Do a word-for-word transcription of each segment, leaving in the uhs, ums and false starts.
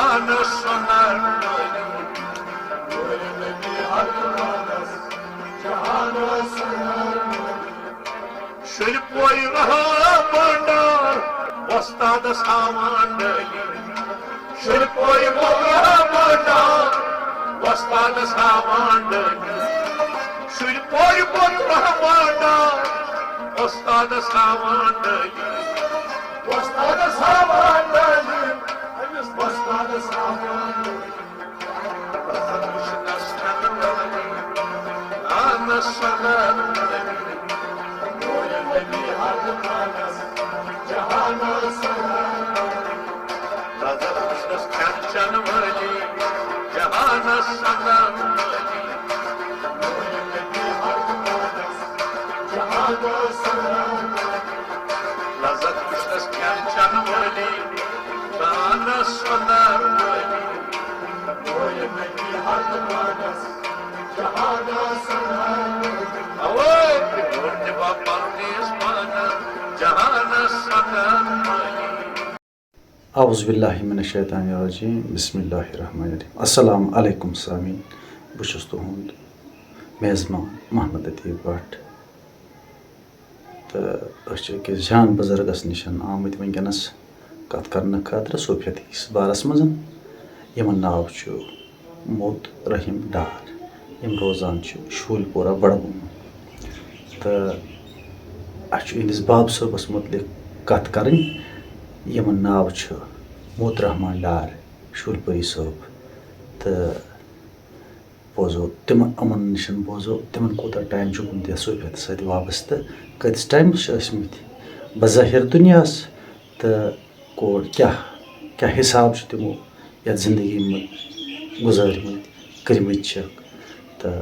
جہانس سۄنہٕ مٔلی، نوٗرِ نبی ہر جہانس، جہانس سۄنہٕ مٔلی۔ شُرۍ پورِ رحمان ڈار، وۄستادس ہاوان ڈٲلی۔ شُرۍ پورِ رحمان ڈار، وۄستادس ہاوان ڈٲلی۔ شُرۍ پورِ رحمان ڈار، وۄستادس ہاوان ڈٲلی۔ وۄستادس ہاوان ڈٲلی، أمِس وۄستادس ہاوان ڈٲلی۔ نظر وٕچھنس کھٮ۪ن وٲلی، نانس سۄنہٕ مٔلی۔ نوٗرِ نبی ہر جہانس، جہانس سۄنہٕ مٔلی۔ نظر وٕچھنس کھٮ۪ن چٮ۪ن وٲلی، جہانس سۄنہٕ مٔلی۔ نوٗرِ نبی ہر جہانس، جہانس سۄنہٕ مٔلی۔ لذت وٕچھنس کھٮ۪ن چٮ۪ن وٲلی، جہانس سۄنہٕ مٔلی۔ اوے، تِمن دِوان پننِس پانس، جہانس سۄنہٕ مٔلی۔ اعوذ باللہ من الشیطان الرجیم، بسم اللہ الرحمن الرحیم۔ السلام علیکم سامعین، بہٕ چھُس تُہُنٛد میزبان محمد لطیف بٹ۔ تہٕ أسۍ چھِ أکِس جان بُزرگَس نِش آمٕتۍ وٕنکیٚنَس کَتھ کَرنہٕ خٲطرٕ صوٗفیت کِس بارَس منٛز، یِمَن ناو چھُ موت رحیٖم ڈار، یِم روزان چھِ شوٗلۍ پورہ، بَڈگوم۔ تہٕ اَسہِ چھُ یِہِنٛدِس باب صٲبَس مُتعلِق کَتھ کَرٕنۍ، یِمَن ناو چھُ موت رحمان ڈار، شوٗلۍ پوری صٲب۔ تہٕ بوزو تِمن، یِمن نِش بوزو تِمن کوٗتاہ ٹایم چھُ گوٚمُت یَتھ صوٗفیتس سۭتۍ وابستہٕ، کۭتِس ٹایمس چھِ ٲسۍ مٕتۍ بظٲہِر دُنیاہس، تہٕ کوٚر کیٛاہ، کیٛاہ حِساب چھُ تِمو یَتھ زندگی منٛز گُزٲرمٕتۍ، کٔرمٕتۍ چھِکھ، تہٕ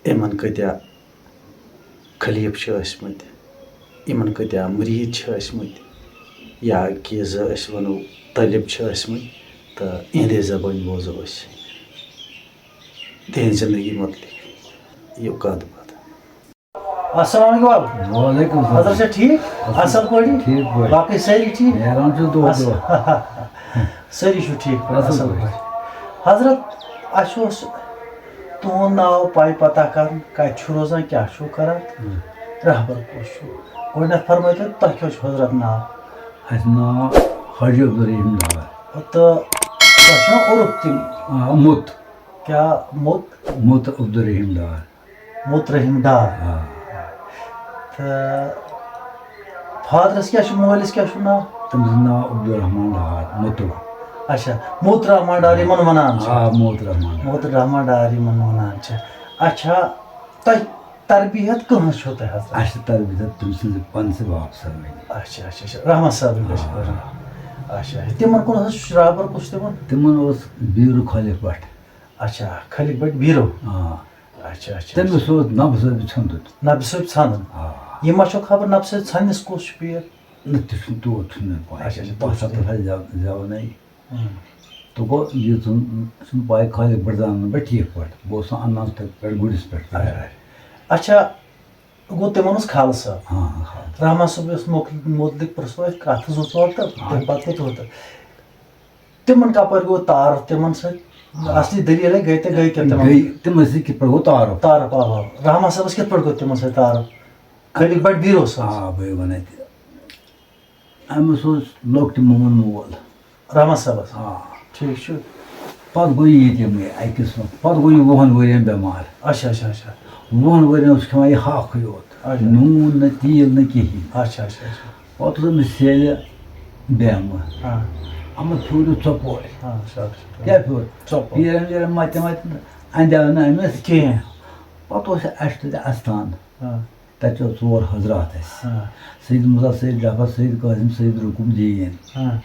یِمن کۭتیٛاہ خلیٖفہٕ چھِ ٲسۍ مٕتۍ، یِمن کۭتیٛاہ مُریٖد چھِ ٲسۍ مٕتۍ، یا کہِ زٕ أسۍ وَنو طٲلب چھِ ٲسۍ مٕتۍ، تہٕ یِہِنٛدے زبٲنۍ بوزو أسۍ تِہِنٛزِ زندگی مُتعلِق یہِ کَتھ باتھ۔ السلام علیکم۔ وعلیکم السلام۔ حضرت چھا ٹھیٖک؟ اَصٕل۔ اَصٕل پٲٹھۍ؟ ٹھیٖک پٲٹھۍ۔ باقٕے سٲری ٹھیٖک؟ نیران چھُس دۄہ اَصٕل۔ دۄہ۔ سٲری چھِو ٹھیٖک پٲٹھۍ، اَصٕل اَصٕل پٲٹھۍ۔ پٲٹھۍ۔ حضرت، اَسہِ اوس تُہُنٛد ناو پَے پَتہ کَرُن، کَتہِ چھُو روزان، کیٛاہ چھُو کَران، ہُم۔ رہبر کُس چھُ؟ گۄڈٕنٮ۪تھ فرمٲیتو، تۄہہِ کیٛاہ چھُ حضرت ناو؟ اَسہِ ناو حاجی عبدالرحیٖم ڈار۔ تہٕ تۄہہِ چھُو نا عرف تہِ؟ آ، موٚت۔ کیٛاہ موٚت؟ موٚت عبدالرحیٖم ڈار۔ موٚت رحیٖم ڈار۔ آ۔ تہٕ فادرَس کیٛاہ چھُ، مٲلِس کیٛاہ چھُ ناو؟ تٔمۍ سُنٛد ناو عبدالرحمان ڈار، موٚتُل۔ اچھا، موٚت رحمان ڈار یِمَن وَنان چھِ۔ آ، موٚت رحمان ڈار۔ موٚت رحمان ڈار یِمَن وَنان چھِ۔ اچھا، تۄہہِ تربیت کٕہٕنٛز چھو تۄہہِ حضرت؟ اَسہِ چھِ تربیت تٔمۍ سٕنٛزِ پنٛنہِ باب صٲبٕنۍ۔ اچھا، اچھا، اچھا، رحمان صٲبٕنۍ گژھِ آ۔ پَرُن۔ اچھا، اچھا، تِمَن کُن حظ چھُ رابر کُس تِمَن؟ تِمَن اوس بیٖرو خالق بٹ۔ اچھا، خالق بٹ بیٖرو۔ آ۔ اچھا، اچھا، تٔمِس اچھا۔ اوس نبہٕ صٲب ژھیوٚندُت۔ نبہٕ صٲب ژھانُن۔ آ۔ یہِ ما چھو خبر نبہٕ صٲب ژھاننِس کُس چھُ پیر؟ نہ، تہِ چھُنہٕ تیوٗت چھُنہٕ مےٚ پَے۔ اچھا، اچھا، بہٕ ہسا تُلہٕ ہا زٮ۪و-، زٮ۪ونَے۔ ہُم۔ تہٕ گوٚو، یہِ ژھُن-، چھُنہٕ پَے خالق بٹ زانَن بہٕ ٹھیٖک پٲٹھۍ۔ بہٕ اوسُس اَنان تَتہِ پٮ۪ٹھ گُرِس پٮ۪ٹھ۔ اچھا۔ اچھا، گوٚو تِمَن اوس خالہٕ صٲب۔ ہاں، ہاں، خالہٕ۔ رحمان صٲب یُس مُک-، مُتعلِق پرٛژھو أسۍ کَتھ زٕ ژور تہٕ ہاں۔ تَمہِ پَتہٕ کوٚت ووت؟ تِمَن کَپٲرۍ گوٚو تعارُف تِمَن سۭتۍ؟ ہاں۔ اَصلی دٔلیٖلَے گٔے تہٕ گٔے کیٛاہ تِمَن؟ گٔے، تِمَن سۭتۍ کِتھ پٲٹھۍ گوٚو تعارُف؟ تعارُف، آ، آ۔ رحمان صٲبَس کِتھ پٲٹھۍ گوٚو تِمَن سۭتۍ تعارُف؟ خٲلی بَٹہٕ بیٖرو صٲبَس؟ آ، بہٕ وَنَے تہِ۔ أمِس اوس لۄکٹہِ مۄمَن مول۔ رحمان صٲبَس؟ آ۔ ٹھیٖک چھُ۔ پَتہٕ گوٚو یہِ ییٚتیٖمٕے اَکہِ قٕسمہٕ۔ پَتہٕ گوٚو یہِ وُہَن ؤرِیَن بٮ۪مار۔ اچھا، اچھا، اچھا۔ وُہَن ؤرِیَن اوس کھٮ۪وان یہِ ہاکھٕے یوت۔ اچھا۔ نوٗن نہٕ، تیٖل نہٕ، کِہیٖنۍ۔ اچھا، اچھا، اچھا۔ پَتہٕ اوس أمِس سیلہِ بیمہٕ۔ ہاں۔ اَما پھیوٗر یہِ ژۄپورِ۔ ہاں، شاباش۔ کیٛاہ پھیوٗر؟ ژۄپور۔ پیٖرَن ویٖرَن مَتہِ مَتہِ اَندیو نہٕ أمِس۔ کِہیٖنۍ۔ پَتہٕ اوس اَسہِ تَتہِ اَستان۔ ہاں۔ تَتہِ ٲسۍ ژور حضرات اَسہِ۔ ہاں۔ سید مُلا، سید جعفر، سید قاسم، سید رُکُن دیٖن۔ ہاں۔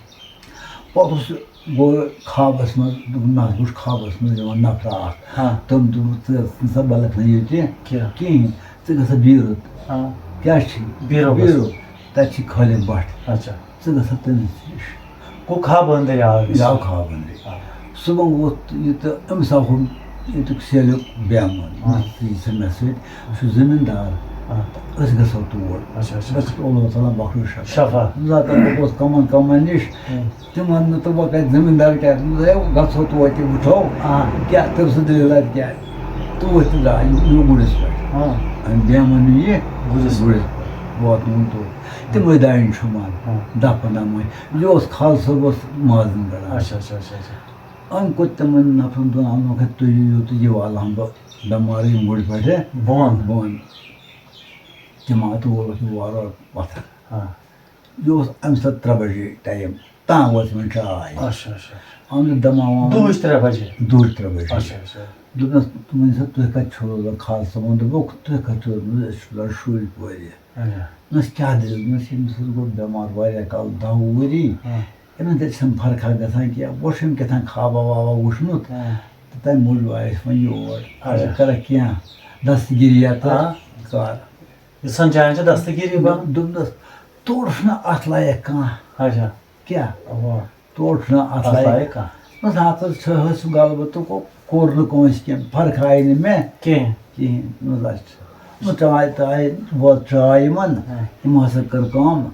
پَتہٕ اوس، گوٚو خوابَس منٛز، دوٚپُن، مےٚ حظ وُچھ خوابَس منٛز یِوان نفرا اَکھ۔ ہاں۔ تٔمۍ دوٚپُن، "ژٕ، ژٕ نہ سا بلکھ نہٕ ییٚتہِ کینٛہہ۔ کینٛہہ۔ ژٕ گژھ سا بیٖرُت۔" ہاں۔ کیٛاہ چھِ؟ بیٖرو گژھ۔ بیٖرو۔ تَتہِ چھِ خالق بٹ۔ اچھا۔ ژٕ گژھ سا تٔمِس نِش۔ گوٚو خواب أنٛدٕرۍ آو أمِس۔ یہِ آو خواب أنٛدٕرۍ۔ آ۔ صُبحن ووت یہِ تہٕ أمِس آو ہُم ییٚتیُک سیلُک بیمار۔ آ۔ یہِ چھُ مےٚ سۭتۍ، سُہ چھُ زٔمیٖندار۔ آ۔ أسۍ گژھو تور۔ اچھا، اچھا۔ بس اللہ تعالیٰ بخشو شفا۔ شفا۔ اللہ تعالیٰ اوس کمن کمن نِش۔ ہُم۔ تِمن نہٕ تہٕ وۄنۍ کتہِ زٔمیٖندار کیٛاہ، دوٚپمَس، "ہے، گژھو توتہِ وٕچھو، آ۔ کیٛاہ تٔمۍ سٕنٛز دٔلیٖل آسہِ کیٛاہ۔" توتہِ تہِ درٛاے یہِ گُرِس پٮ۪ٹھ۔ آ۔ أمۍ بیمن یہِ گُرِس۔ گُرِس پٮ۪ٹھ۔ ووت نہٕ وُنہِ توٚت۔ تِمے دانہِ چھُ مان۔ آ۔ دَہ پنٛداہ مٔنٛزۍ۔ یہِ اوس خالہٕ صٲب اوس مازن کڑان۔ اچھا، اچھا، اچھا، اچھا۔ أمۍ کوٚر تِمن نفرن دۄن، أمۍ ووٚنُکھ، "ہے، تُہۍ یِیِو تہٕ یِیِو الہٕ ہن بہٕ بٮ۪مارٕے یِم گُرۍ پٮ۪ٹھٕ بۄن۔ بۄن۔" تِم آے تہٕ وولُکھ یہِ وارٕ وارٕ پتھر۔ ہاں۔ یہِ اوس اَمہِ ساتہٕ ترٛےٚ بجے ٹایم، تام وٲژ یِمن چاے۔ اچھا، اچھا۔ أمۍ دیُت دماوان۔ دُہٕچ ترٛےٚ بجے؟ دُہٕچ ترٛےٚ بجے۔ اچھا، اچھا۔ دوٚپنَس، دوٚپُن، "ہے، تُہۍ کَتہِ چھِو روزان؟" خالہٕ صٲبَن دوٚپُکھ، "تُہۍ کَتہِ چھِو روزان؟" "أسۍ چھِ روزان شُرۍ پورِ۔" اچھا۔ دوٚپنَس، "کیٛاہ دٔلیٖل؟" دوٚپنَس، "أمِس حظ گوٚو بٮ۪مار واریاہ کال، دَہ وُہ ؤری۔ ہاں۔ أمِس دَپہِ چھَنہٕ فرقا گژھان کینٛہہ، وۄنۍ چھُ أمۍ کیٛاہ تام خوابا وابا وُچھمُت، ہاں۔ تہٕ تَمہِ موٗجوٗب آیہِ أسۍ وۄنۍ یور۔ اچھا۔ اگر کَرَکھ کینٛہہ دستگیٖری یا تہٕ ہاں۔ کَر۔" یِژھن جاین چھِ دستگیٖری بنان۔ دوٚپنَس، "تورٕ چھُنہٕ اَتھ لایق کانٛہہ۔" اچھا۔ کیٛاہ؟ اَوا۔ "تورٕ چھُنہٕ اَتھ اَتھ لایق۔" لایق کانٛہہ۔ دوٚپنَس، "ہَتھ حظ چھِ حٲصِل غلبہٕ تہٕ کو-، کوٚر نہٕ کٲنٛسہِ کینٛہہ، فرق آیہِ نہٕ مےٚ۔" کینٛہہ۔ کِہیٖنۍ۔ دوٚپنَس، "اچھا۔" وۄنۍ چاے تاے، ووت چاے یِمَن، ہاں۔ یِمو ہسا کٔر کٲم،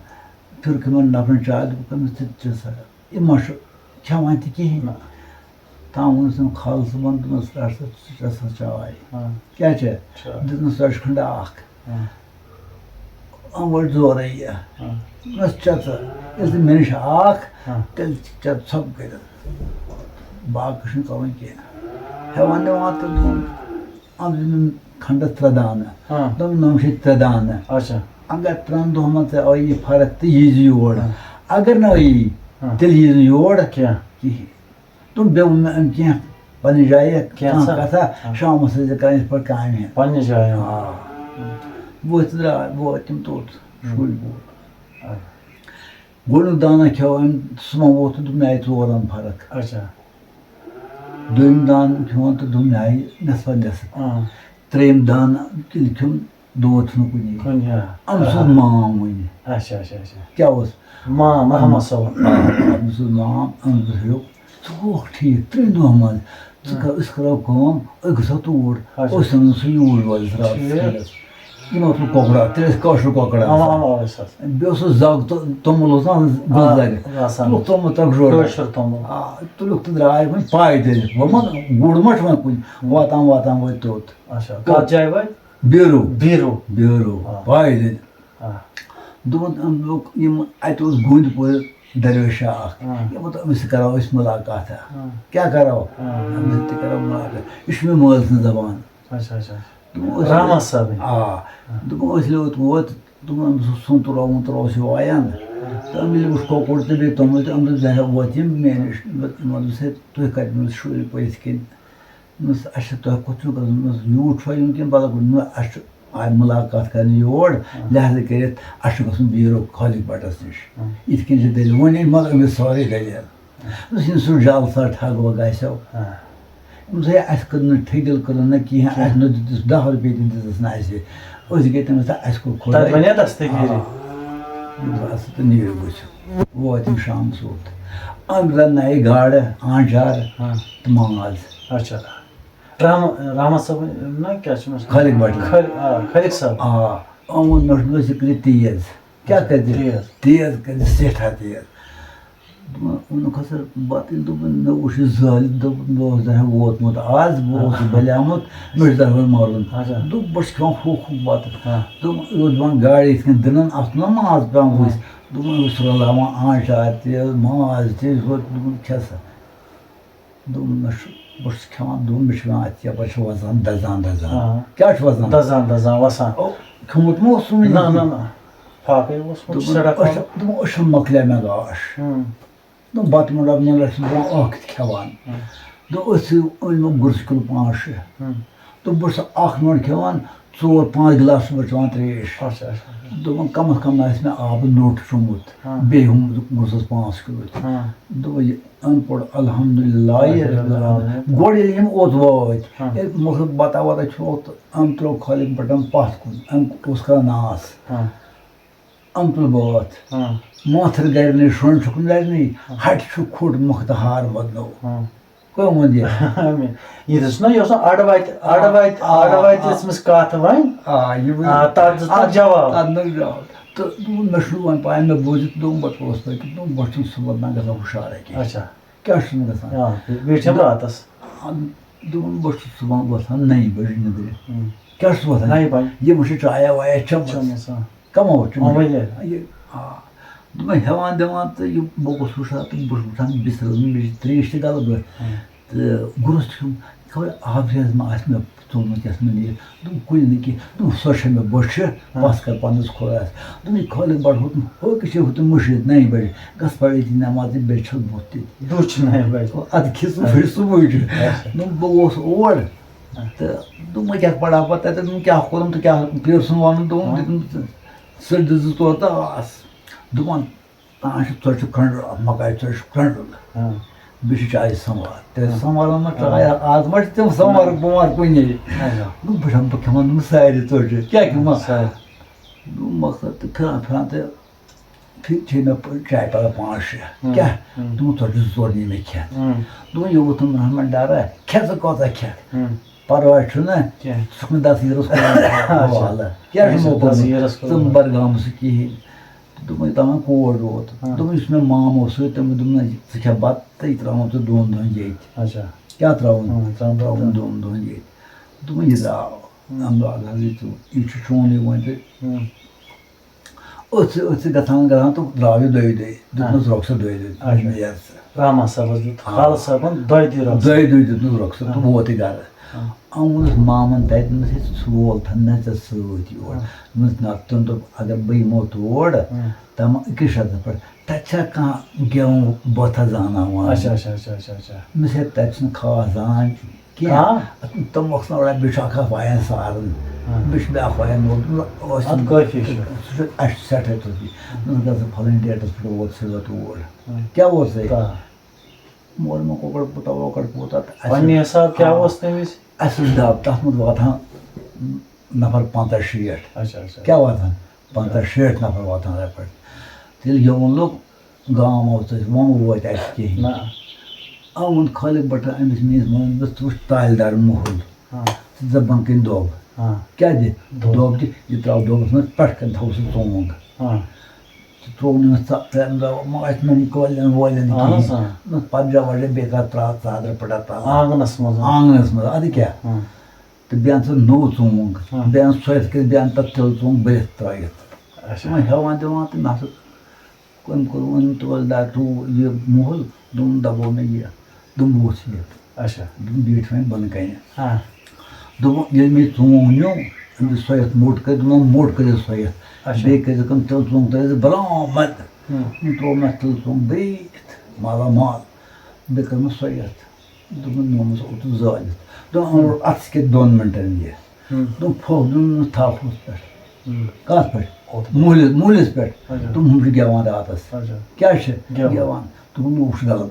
پھِرُکھ یِمَن نفرَن چاے، دوٚپُکھ، "أمِس تہِ چےٚ سا، یہِ ما چھُ کھٮ۪وان تہِ کِہیٖنۍ؟" نہ۔ تام ووٚنُس أمۍ خالہٕ صٲبَن، دوٚپنَس، "رَٹھ سا ژٕ چےٚ سا چاے۔" ہاں۔ کیٛاہ چھےٚ؟ چاے۔ دِژنَس رَچہِ کھنٛڈ اَکھ۔ ہاں۔ أمۍ وٲج زورَے یہِ۔ ہاں۔ دوٚپنَس، "چےٚ ژٕ، ییٚلہِ ژٕ مےٚ نِش آکھ، ہاں۔ تیٚلہِ چےٚ ژھۄپہٕ کٔرِتھ۔ باقٕے چھُنہٕ کَرُن کینٛہہ۔" ہٮ۪وان دِوان تہٕ دوٚپُن، أمۍ دیُت کھنٛڈَس ترٛےٚ دانہٕ۔ ہاں۔ دوٚپُن، "نَم چھِ ترٛےٚ دانہٕ۔ اچھا۔ اگر ترٛٮ۪ن دۄہَن منٛز ژےٚ آیی فرق تہٕ ییٖزِ یور۔ ہاں۔ اگر نہٕ آیی، ہاں۔ تیٚلہِ ییٖزِ نہٕ یور کینٛہہ۔ کِہیٖنۍ۔" دوٚپُن، "بیٚیہِ ووٚن مےٚ أمۍ کینٛہہ پنٛنہِ جایہِ، کینٛژھا؟ کانٛہہ کَتھا، ہاں۔ شامَس ٲسۍ زِ کَران یِتھ پٲٹھۍ کامہِ۔" پنٛنہِ جایہِ، ہاں۔ آ۔ بہٕ تہِ درٛاے، بہٕ ووت تِم توٚت، ہُم۔ شُرۍ بوٗٹھ۔ آ۔ گۄڈٕنیُک دانہ کھیوٚو أمۍ، سُہ ما ووت تہٕ دوٚپُن، "مےٚ آیہِ ژورَن فرق۔" اچھا۔ دوٚیِم دانہٕ کھیوٚن تہٕ دوٚپُن، "مےٚ آیہِ نٮ۪صفا نٮ۪صٕف۔" آ۔ ترٛیٚیِم دانہٕ ییٚلہِ کھیوٚن، دود چھُنہٕ کُنی۔ کُنہِ، آ۔ أمۍ سُنٛد آ۔ مام وۄنۍ۔ اچھا، اچھا، اچھا۔ کیٛاہ اوس؟ مام، رحمان صٲبُن۔ آ، أمۍ سُنٛد مام، أمۍ دوٚپ، "ژٕ گوٚکھ ٹھیٖک ترٛٮ۪ن دۄہَن منٛز۔ ژٕ آ۔ کر، أسۍ کَرو کٲم، أسۍ گژھو توٗرۍ۔" اچھا۔ أسۍ اَنو سُہ یوٗرۍ وٲلِس راتَس ٹھیٖک۔ کھٮ۪نَس۔ یِمو تُل کۄکرا، تیٚلہِ ٲسۍ کٲشُر کۄکرا اَوا، آسان۔ اَوا، اَوا، أسۍ آسان۔ بیٚیہِ اوس سُہ زَگ تہٕ توٚمُل اوس نہ آ، گُلزَرِ۔ آسان۔ تُلُکھ توٚمُل ترٛکھ جوڑا۔ کٲشُر توٚمُل۔ آ، تُلُکھ تہٕ درٛاے وۄنۍ پایدٔلۍ۔ وۄنۍ ما گُر ما چھُ وۄنۍ کُنہِ۔ ہُم۔ واتان واتان وٲتۍ توٚت۔ اچھا، کَتھ جایہِ وٲتۍ؟ بیٖروٗ۔ بیٖروٗ۔ بیٖروٗ، آ۔ پایدٔلۍ۔ آ۔ دوٚپُن، أمۍ لوٚگ یِم، اَتہِ اوس گوٚنٛدۍ پورِ درویشہ اَکھ۔ آ۔ یِمو دوٚپ، أمِس سۭتۍ کَرو أسۍ مُلاقات۔ آ۔ کیٛاہ کَرو؟ آ۔ أمِس سۭتۍ کَرو مُلاقات۔ یہِ چھُ مےٚ مٲلۍ سٕنٛز زبان۔ اچھا، اچھا۔ دوٚپمَس، رحمان صٲبٕنۍ؟ آ۔ آ۔ دوٚپُن، أسۍ ییٚلہِ یوٚت ووت، دوٚپُن، أمۍ سُنٛد سُنٛد تُلو وُنٛد تُلو اوس یہِ وایان۔ تہٕ أمۍ ییٚلہِ وُچھ کۄکُر تہٕ بیٚیہِ توٚمُل تہٕ أمۍ دوٚپ، "زہرا ووت یِم مےٚ نِش۔" یِمو دوٚپُس، "ہے، تُہۍ کَتہِ، مےٚ شُرۍ پٔتھۍ کِنۍ؟" دوٚپمَس، "اچھا، تۄہہِ کوٚت چھُو گژھُن؟" دوٚپمَس، "یوٗرۍ چھُوا یُن کِنہٕ بدل کُن؟" دوٚپمَس، "اَسہِ چھُ آے مُلاقات کَرنہِ یور، آ۔ لہذا کٔرِتھ اَسہِ چھُ گژھُن بیٖرو خالق بَٹَس نِش۔" آ۔ یِتھ کٔنۍ چھِ دٔلیٖل۔ وۄنۍ أنۍ مگر أمِس سٲرٕے دٔلیٖل۔ آ۔ دوٚپمَس، "ییٚمِس سُہ جعل سا ٹھگ وَگ آسیو۔" آ۔ دوٚپمَس، "ہے، اَسہِ کٔر نہٕ ٹھٔگِل کٔرٕن نہ کِہیٖنۍ، کینٛہہ۔ اَسہِ نہ دِتُس دَہ رۄپیہِ تہِ دِژٕس نہٕ اَسہِ۔ أسۍ گٔے تٔمِس تہٕ اَسہِ کوٚر خۄداے۔" تَتہِ وَنیا دَستگیٖری؟ آ۔ دوٚپمَس، "اَدٕ سا تہٕ نِیِو گٔژھِو۔" ووت یِم شام سُتھ۔ أمۍ رَننایہِ گاڈٕ، آنٛچار ہاں۔ تہٕ ماز۔ اچھا۔ رحم-، رحمت صٲب، نہ کیٛاہ چھُ أمِس؟ خالق بٹ۔ خال-، آ، خالق صٲب۔ آ، أمۍ ووٚن، مےٚ چھُ، مےٚ چھُ یہِ کٔرِتھ تیز۔ کیٛاہ کٔرِتھ؟ تیز۔ تیز کٔرِتھ، سٮ۪ٹھاہ تیز۔ دوٚپُن، ووٚنُکھ ہسا، بَتہٕ ییٚلہِ دوٚپُن، مےٚ وُچھ یہِ زٲلِتھ، دوٚپُن، مےٚ اوس زَہر ووتمُت آز، بہٕ اوسُس آ۔ بَلیومُت، مےٚ چھُ زَہر مَرُن۔ اچھا۔ دوٚپ، بہٕ چھُس کھٮ۪وان ہوٚکھ ہوٚکھ بَتہٕ۔ آ۔ دوٚپُن، یہِ اوس دِوان گاڑِ یِتھ کٔنۍ دٕنَن، اَتھ چھُنہ ماز پٮ۪وان آ۔ وٕچھِتھ۔ دوٚپُن، یہِ اوس رَلاوان آنٛچار تہِ، ماز تہِ، یہِ اوس، دوٚپُن، کھےٚ سا۔ دوٚپُن، مےٚ چھُ، بہٕ چھُس کھٮ۪وان، دوٚپُن، مےٚ چھُ پٮ۪وان اَتھ یَپٲرۍ چھُ وَزان، دَزان، دَزان۔ آ۔ کیٛاہ چھُ وَزان؟ دَزان، دَزان، وَسان۔ او، کھیوٚمُت ما اوس سُہ وٕنہِ؟ نہ، نہ، نہ۔ فاقے اوس وۄنۍ دوٚپُن، سڑک أچھ، وَلہٕ۔ دوٚپُن، أچھَن مۄکلیٛاو مےٚ گاش۔ ہُم۔ دوٚپُن، بَتہٕ مۄنٛڈا مۄنٛڈا چھُس بہٕ اَکھ تہِ کھٮ۪وان۔ ہُم۔ دوٚپُن، أتھۍ سۭتۍ أنۍ مےٚ گُرِس کِلوٗ پانٛژھ شےٚ۔ ہُم۔ دوٚپُن، بہٕ چھُس اَکھ مۄنٛڈ کھٮ۪وان، ژور پانٛژھ گِلاس چھُس بہٕ چٮ۪وان ترٛیش۔ اچھا، اچھا، اچھا۔ دوٚپُن، کَم از کَم آسہِ مےٚ آبہٕ نوٚٹ چوٚمُت۔ ہاں۔ بیٚیہِ ہُم گُرِس پانٛژھ کِلوٗ تہِ۔ ہاں۔ دوٚپُن، یہِ أمۍ پوٚر الحمدللہ، یہِ الحمدللہ۔ گۄڈٕ ییٚلہِ یِم اوٚت وٲتۍ، ہاں۔ ییٚلہِ مۄخصر بَتہ وَتہ کھیوٚوُکھ تہٕ أمۍ ترٛوو خالق بٹن پَتھ کُن، أمۍ اوس کَران ناس۔ ہاں۔ أمۍ تُل بٲتھ۔ ہاں۔ مٲتھٕر گَرِ نہٕ، شۄنٛڈ چھُکھ نَرِ نٕے، ہاں۔ ہَٹہِ چھُ کھوٚٹ مۄختہٕ ہار مَدنو۔ ہاں۔ کٔم ووٚن یہِ؟ یہِ دِژ نہ، یہِ اوس نہ اَڑٕ وَتہِ، اَڑٕ وَتہِ، آ، اَڑٕ وَتہِ آ۔ دِژمٕژ کَتھ وۄنۍ۔ آ، یہِ وۄنۍ آ، تَتھ دِژ نہ اَتھ، جواب۔ تَتھ نہٕ جواب۔ تہٕ مےٚ چھُنہٕ وۄنۍ پَے، مےٚ بوٗز یہِ، دوٚپُن، بہٕ اوسُس تَتہِ، دوٚپُن، بہٕ چھُس صُبحن تام گژھان ہُشارَے کِنۍ۔ اچھا۔ کیٛاہ چھُنہٕ گژھان؟ آ، بیٖٹھِم راتَس۔ آ، دوٚپُن، بہٕ چھُس صُبحن وۄتھان نَیہِ بَجہِ نِدرِ۔ ہُم۔ کیٛاہ چھُس وۄتھان؟ نَیہِ بَجہِ۔ یِم چھِ چایا وایا چٔمٕژ۔ چٔمٕژ، آ۔ کَمو چھُ؟ آ، ؤلِو۔ یہِ، آ۔ دوٚپمَے ہٮ۪وان دِوان تہٕ یہِ بہٕ گوٚژھُس وٕچھان تہٕ بہٕ چھُس وٕچھان بِسرَس منٛز، مےٚ چھِ ترٛیش تہِ غلط بٔتھ۔ ہُم۔ تہٕ گُرُس چھُم، خبر آبریز ما آسہِ مےٚ ژوٚلمُت یَتھ منٛز یہِ۔ دوٚپُن، کُنہِ نہٕ کینٛہہ۔ دوٚپُن، سۄ چھےٚ مےٚ بٔچھِ، ہُم۔ پَژھ کَر پَنٛنِس خۄدایَس۔ دوٚپمَے، خالق بَڑٕ ہُتُن، ہُہ کہِ چھِ ہُتُن مٔشیٖد نَیہِ بَجہِ۔ گژھ پَر أتی نٮ۪ماز تہٕ بیٚیہِ چھَس بُتھ تہِ۔ دُہ چھُ نَیہِ بَجہِ۔ اَدٕ کھے ژٕ پھِر صُبحٲے چھُ۔ اچھا۔ دوٚپُن، بہٕ گوس اور۔ ہاں۔ تہٕ دوٚپمَے، کیٛاہ پَرٕ ہا پَتہٕ تَتٮ۪تھ؟ دوٚپُن، کیٛاہ کوٚرُم تہٕ کیٛاہ پیوٚر سُنٛد وَنُن؟ دوٚپُن، ہاں۔ دیُتُن ژٕ، ژٕ دِ زٕ ژور تہٕ آس۔ دوٚپُن، تانۍ چھُ ژۄچہِ کھنٛڈ، مَکایہِ ژۄچہِ کھنٛڈ۔ ہاں۔ بیٚیہِ چھِ چایہِ سَموار۔ تہٕ ہاں۔ سَموارَن منٛز ہاں۔ چاے، آز ما چھِ تِم سَموار ہاں۔ بُمار کُنی۔ اچھا۔ دوٚپُن، بہٕ چھَس، بہٕ کھٮ۪مَن نہٕ سارے ژۄچہِ۔ کیٛاہ کھٮ۪مہٕ؟ سارے۔ دوٚپمَس، تہٕ پھِران پھِران تہٕ پھِرِ چھے مےٚ پ-، چاے پَلہ پانٛژھ شےٚ۔ ہُم، کیٛاہ؟ ہُم۔ دوٚپُن، ژۄچہِ زٕ ژور نی مےٚ کھٮ۪تھ۔ ہُم۔ دوٚپُن، یوٚتَن رحمان ڈَرا، کھےٚ ژٕ کۭژاہ کھٮ۪کھ؟ ہُم۔ پَرواے چھُنہٕ۔ کینٛہہ۔ ژٕ چھُکھ نہٕ دَسہٕ ییٖرَس کوٚرمُت اچھا۔ حوالہٕ۔ کیٛاہ چھُکھ اچھا، یِمو کوٚرمُت؟ دَسہٕ ییٖرَس ژٕ کوٚرمُت۔ بَڈگامَس سۭتۍ کِہیٖنۍ۔ دوٚپمَے، تام کورٕ ووت۔ ہاں۔ دوٚپُن، یُس مےٚ مام اوس سۭتۍ، تٔمۍ دوٚپ، نہ، ژٕ کھےٚ بَتہٕ تہٕ یہِ ترٛاوَن ژٕ دۄن دۄہَن ییٚتہِ۔ اچھا۔ کیٛاہ ترٛاوُن؟ ہُم، ترٛاوُن ترٛاوُن بَتہٕ۔ دۄن دۄہَن ییٚتہِ۔ دوٚپُن، یہِ درٛاو۔ ہُم۔ اَمہِ دۄہ اَدٕ حظ یہِ ژٕ، یہِ چھُ چونُے وۄنۍ تہٕ۔ ہُم۔ أتھۍ سۭتۍ، أتھۍ سۭتۍ گژھان گژھان تہٕ درٛاو یہِ دۄیہِ دۄہہِ۔ دیُتنَس ہاں۔ رۄخصت دۄیہِ دۄہہِ، اچھا۔ میٖر صٲب۔ رحمان صٲبَس دیُت، ہاں۔ خالد صٲبَن دۄیہِ دۄہہِ رۄخصت۔ دۄیہِ دۄہہِ دیُتنَس رۄخصت تہٕ ہاں۔ ووت یہِ گَرٕ۔ ہاں۔ اَنُن اوس مامَن تَتہِ، دوٚپمَس، ہے، ژٕ وول تھَن نہ ژےٚ سۭتۍ یور۔ ہاں۔ دوٚپمَس، نہ، تٔمۍ دوٚپ، اگر بہٕ یِمو تور، ہاں۔ تَمہِ أکِس شرطَس پٮ۪ٹھ، تَتہِ چھا کانٛہہ گٮ۪وَن بٲتھا زاناوان؟ اچھا، اچھا، اچھا، اچھا، اچھا۔ مےٚ چھِ تَتہِ چھِنہٕ خاص زانان کینٛہہ۔ ہاں۔ تِم اوس نہٕ وَنان، بیٚیہِ چھُ اکھ اکھ وایان سارُن۔ ہاں۔ بیٚیہِ چھُ بیٛاکھ وایان وول۔ اَدٕ کٲفی چھُ۔ سُہ چھُ اَسہِ چھُ سٮ۪ٹھاہ توٚت یہِ۔ ہاں۔ نہ گژھِ فَلٲنۍ ڈیٹَس پٮ۪ٹھ ووت سُہ یوت اور۔ ہاں۔ کیٛاہ اوس سُہ؟ تا۔ مول مےٚ کۄکَر پوٗتا وۄکَر پوٗتا تہٕ اَسہِ پننہِ حساب کیٛاہ ہاں۔ اوس تٔمِس؟ اَسہِ اوس ڈَب، تَتھ منٛز واتان نفر پنٛژاہ شیٹھ۔ اچھا، اچھا۔ کیٛاہ واتان؟ پنٛژاہ شیٹھ نفر واتان رَٹہِ پٮ۪ٹھ۔ تیٚلہِ یِمَن لوٚگ گام اوس اَسہِ، وۄنۍ ووت اَسہِ کِہیٖنۍ۔ نہ۔ آ، ووٚن خالق بَٹَن أمِس میٛٲنِس مٲلِس، دوٚپُس، "ژٕ وٕچھ تالہِ دار مُہُل۔ ہاں۔ ژٕ دَپ بۄنہٕ کَنہِ دۄب۔ ہاں۔ کیٛاہ دِ؟ دۄب۔ دۄب دِ، یہِ ترٛاو دۄبَس منٛز، پٮ۪ٹھ کَنہِ تھاو سُہ ژونٛگ۔" ہاں۔ تہٕ ترٛوو نہٕ أمِس ژا-، ترٛٮ۪ن دۄہَن، وۄنۍ آسہِ نہٕ یِم کۄلٮ۪ن وۄلٮ۪ن اہن حظ، کِہیٖنۍ۔ آ۔ نہ پَتہٕ جا وَجہ بیٚیہِ کَر ترٛاو ژادرٕ پَٹا تَل۔ آنٛگنَس منٛز، آ۔ آنٛگنَس منٛز، اَدٕ کیٛاہ؟ ہاں۔ تہٕ بیٚیہِ اَن ژٕ نوٚو ژونٛگ۔ ہاں۔ بیٚیہِ اَن سۄ یِتھ کٔنۍ، بیٚیہِ اَن تَتھ تِلہٕ ژونٛگ بٔرِتھ ترٛٲیِتھ۔ اچھا۔ وۄنۍ ہٮ۪وان دِوان تہٕ نَسا کٔمۍ کوٚر وۄنۍ تولہٕ دار ٹوٗ-، یہِ مُہُل، دوٚپُن دَبو مےٚ یہِ، دوٚپُن ووٚتھ یہِ۔ اچھا۔ دوٚپُن بیٖٹھ وۄنۍ بۄنہٕ کَنہِ۔ ہاں۔ دوٚپُن ییٚلہِ مےٚ یہِ ژونٛگ نیوٗ، أمِس سۄ یَتھ موٚٹ کٔرِتھ، دوٚپُن موٚٹ کٔرِتھ سۄ یَتھ۔ اچھا۔ بیٚیہِ کٔرِتھ کٲم، تِلہٕ ژونٛگ ترٲیِتھ برٛونٛہہ مَتہٕ۔ ہُم۔ دوٚپُن ترٛوو مےٚ تِلہٕ ژونٛگ بیٚیہِ یِتھ مالا مال۔ بیٚیہِ کٔر مےٚ سۄ یَتھ۔ دوٚپُن، نومَس اوتُس زٲلِتھ۔ دوٚپُن، اَمر اَتھَس کیٛاہ دۄن مِنٹَن یہِ؟ ہُم۔ دوٚپُن، پھۄکھ دیُن نہٕ تھَپھ ہُتھ پٮ۪ٹھ۔ ہُم۔ کَتھ پٮ۪ٹھ؟ اوتُس۔ مُہلِس، مُہلِس پٮ۪ٹھ۔ اچھا۔ دوٚپُن، ہُم چھِ گٮ۪وان راتَس۔ اچھا۔ کیٛاہ چھِ گٮ۪وان؟ گٮ۪وان؟ دوٚپُن، نوٗ چھُ غلط۔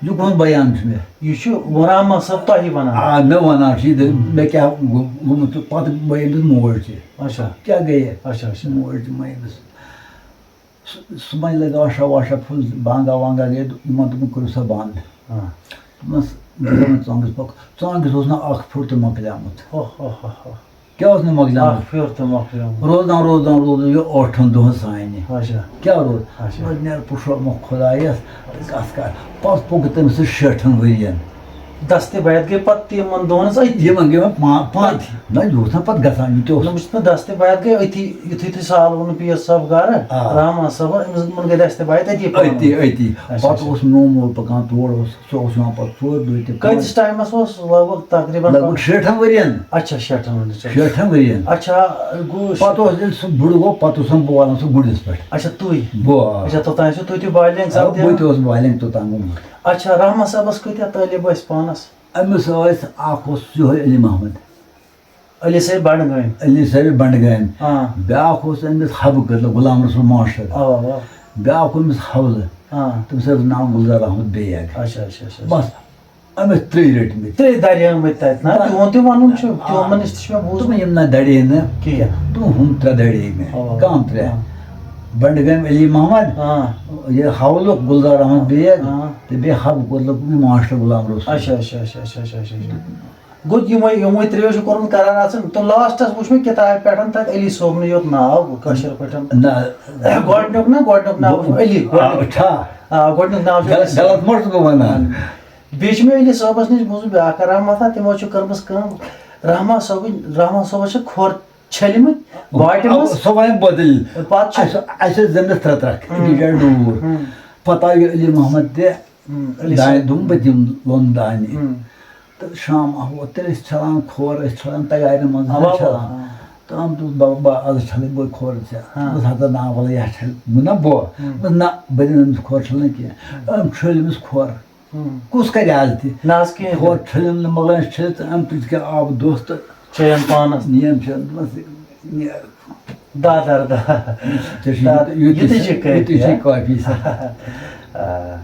یہِ کُس بیان چھُ مےٚ؟ یہِ چھُ غلام صٲب تۄہہِ وَنان۔ آ، مےٚ وَنان چھُ یہِ، ہُم۔ مےٚ کیٛاہ گوٚو-، گوٚمُت چھُ، پَتہٕ گٔے أمِس موج تہِ۔ اچھا۔ کیٛاہ گٔیے؟ اچھا، اچھا۔ موج تہِ مےٚ أمِس۔ سُہ، صُبحن لگٲو آشا واشا پھُل، بانگا وانگا گٔے، یِمن دوٚپُن، "کٔرِو سا بنٛد۔" آ۔ دوٚپمَس، "بہٕ دَپان ژۄنٛگِس پَکھ۔" ژۄنٛگِس اوس نہٕ اَکھ پھُٹ تہِ مۄکلیومُت۔ اوہ، اوہ، اوہ، اوہ۔ کیٛاہ اوس نہٕ مۄکلیومُت؟ اَکھ پھیُر تہِ مۄکلیومُت۔ روزان، روزان، روزان، یہِ ٲٹھَن دۄہَن سانہِ۔ اچھا۔ کیٛاہ روز؟ اچھا۔ وۄنۍ نیر پُشراومَکھ خۄدایَس تہٕ کَتھ کَر۔ پَتہٕ پوٚک تٔمِس سُہ شیٹھَن ؤرِیَن۔ دستِ بیعت گٔے پتہٕ تِمن دۄہن حظ أتھی۔ یِمن گٔے وۄنۍ پا-، پانہٕ تہِ۔ نہ، یہِ اوس نہ پتہٕ گژھان، یہِ تہِ اوس۔ نہ، وٕچھ نہ، دستِ بیعت گٔے أتھی، یُتھُے، یُتھُے سال ووٚن پیٖر صٲب گرٕ، آ۔ رحمان صٲبن، أمِس، یِمن گٔے دستِ بیعت أتی پانہٕ أتی، ؤنۍ۔ أتی۔ اچھا، پتہٕ اچھا۔ اوس نوٚو مول پکان تور اوس، سُہ اوس یِوان پتہٕ ژورِ دۄہہِ تہِ۔ کۭتِس ٹایمس اوس لگ بگ تقریباً لگ بگ پانہٕ؟ شیٹھن ؤرین۔ اچھا، شیٹھن ؤرین۔ شیٹھن ؤرین۔ اچھا، گوٚو شے- پتہٕ اوس ییٚلہِ سُہ بُڈٕ گوٚو، پتہٕ اوسُم بہٕ والان سُہ گُرِس پٮ۪ٹھ۔ اچھا، تُے؟ بہٕ آ۔ اچھا، توٚتام ٲسِو تُہۍ تہِ بالغ آ، سپدان؟ بہٕ تہِ اوسُس بالغ توٚتام گوٚمُت۔ اچھا، رحمان صٲبس کۭتیٛاہ طٲلب ٲسۍ پانس؟ أمِس ٲسۍ، اَکھ اوس یِہوٚے علی محمد۔ علی صٲب بنڈگامہِ۔ علی صٲب بنڈگامہِ۔ آ۔ بیٛاکھ اوس أمِس حبہٕ کٔدلہٕ، غلام رسول ماشٹر۔ آ، آ۔ بیٛاکھ اوس أمِس حولہٕ۔ آ۔ تٔمِس اوس ناو گُلزار احمد بیگ۔ اچھا، اچھا، اچھا۔ بس، أمِس ترٛے رٔٹۍ مٕتۍ۔ ترٛے دریمٕتۍ تَتہِ نا؟ آ۔ تِہُنٛد تہِ وَنُن چھُ، آ۔ تِمن نِش تہِ چھُ مےٚ بوٗزمُت۔ دوٚپُن، یِم نہ دَرے نہٕ کِہیٖنۍ۔ دوٚپُن، ہُم ترٛےٚ دَرے مےٚ۔ آ۔ کَم ترٛےٚ؟ آ۔ بنڈگامہِ علی محمد، ہاں یہِ حولُک گُلزار احمد بیگ، ہاں۔ تہٕ بیٚیہِ حب گۄڈٕنیُک ماسٹر غلام رسول۔ اچھا اچھا اچھا اچھا اچھا اچھا اچھا گوٚو یِمے یِمے ترٛیٚیو چھِ کوٚرمُت قرار آسان تہٕ لاسٹس وٕچھ مےٚ کِتابہِ پٮ۪ٹھ تَتہِ علی صٲبنٕے یوت ناو کٲشِر پٲٹھۍ۔ نہ، گۄڈٕنیُک نہ گۄڈٕنیُک ناو چھُ علی۔ آ، چھا؟ آ، گۄڈٕنیُک ناو چھُ علی غلط صٲب۔ غلط ما چھُس بہٕ وَنان؟ بیٚیہِ چھُ مےٚ علی صٲبَس نِش بوٗزمُت بیٛاکھ کرامت اَکھ، تِمو چھُ کٔرمٕژ کٲم، رحمان صٲبٕنۍ، رحمان صٲبَس چھِ کھۄر چھٔلمٕتۍ باٹہِ منٛز۔ سۄ وَنہِ بدل۔ پَتہٕ چھُ اَسہِ اَسہِ ٲسۍ زٔمیٖنَس ترٛےٚ ترٛکھ، ہُم۔ أکِس جایہِ ڈوٗر۔ ہُم۔ پَتہٕ آو یہِ علی محمد تہِ ہُم، علی دانہِ، صٲب۔ دوٚپُن بہٕ دِمہٕ لوٚن دانہِ۔ ہُم۔ تہٕ شام آو، تیٚلہِ ٲسۍ چھَلان کھۄر، ٲسۍ چھَلان تَیارِ منٛز، اَوا، ٲسۍ چھَلان۔ اَوا۔ تہٕ أمۍ دوٚپ، "بَبہٕ، بہٕ آز چھَلے بہٕ کھۄر ژےٚ۔" ہاں۔ دوٚپُس، "ہَتہٕ نا وَلہٕ، یَتھ چھَل بہٕ نا بہٕ۔" ہُم۔ دوٚپُس، "نہ، بہٕ دِمہٕ أمِس کھۄر چھَلنہٕ کینٛہہ۔" أمۍ چھٔلۍ أمِس کھۄر۔ ہُم۔ کُس کَرِ آز تہِ؟ نہ حظ کِہیٖنۍ۔ کھۄر چھٔلِم نہٕ، مۄغلَن چھٔلِتھ، أمۍ تُلۍ کینٛہہ آب دۄہ تہٕ چیٚیَن پانَس۔ نِیَم چھِ دوٚپمَس، "نیر۔" دَہ دَر دَہ۔ ژےٚ چھُ دَ- یُتُے، یُتُے یُتُے چھُ، چھُ کٲفی، یُتُے چھُ ہا؟ کٲفی سا۔ آ،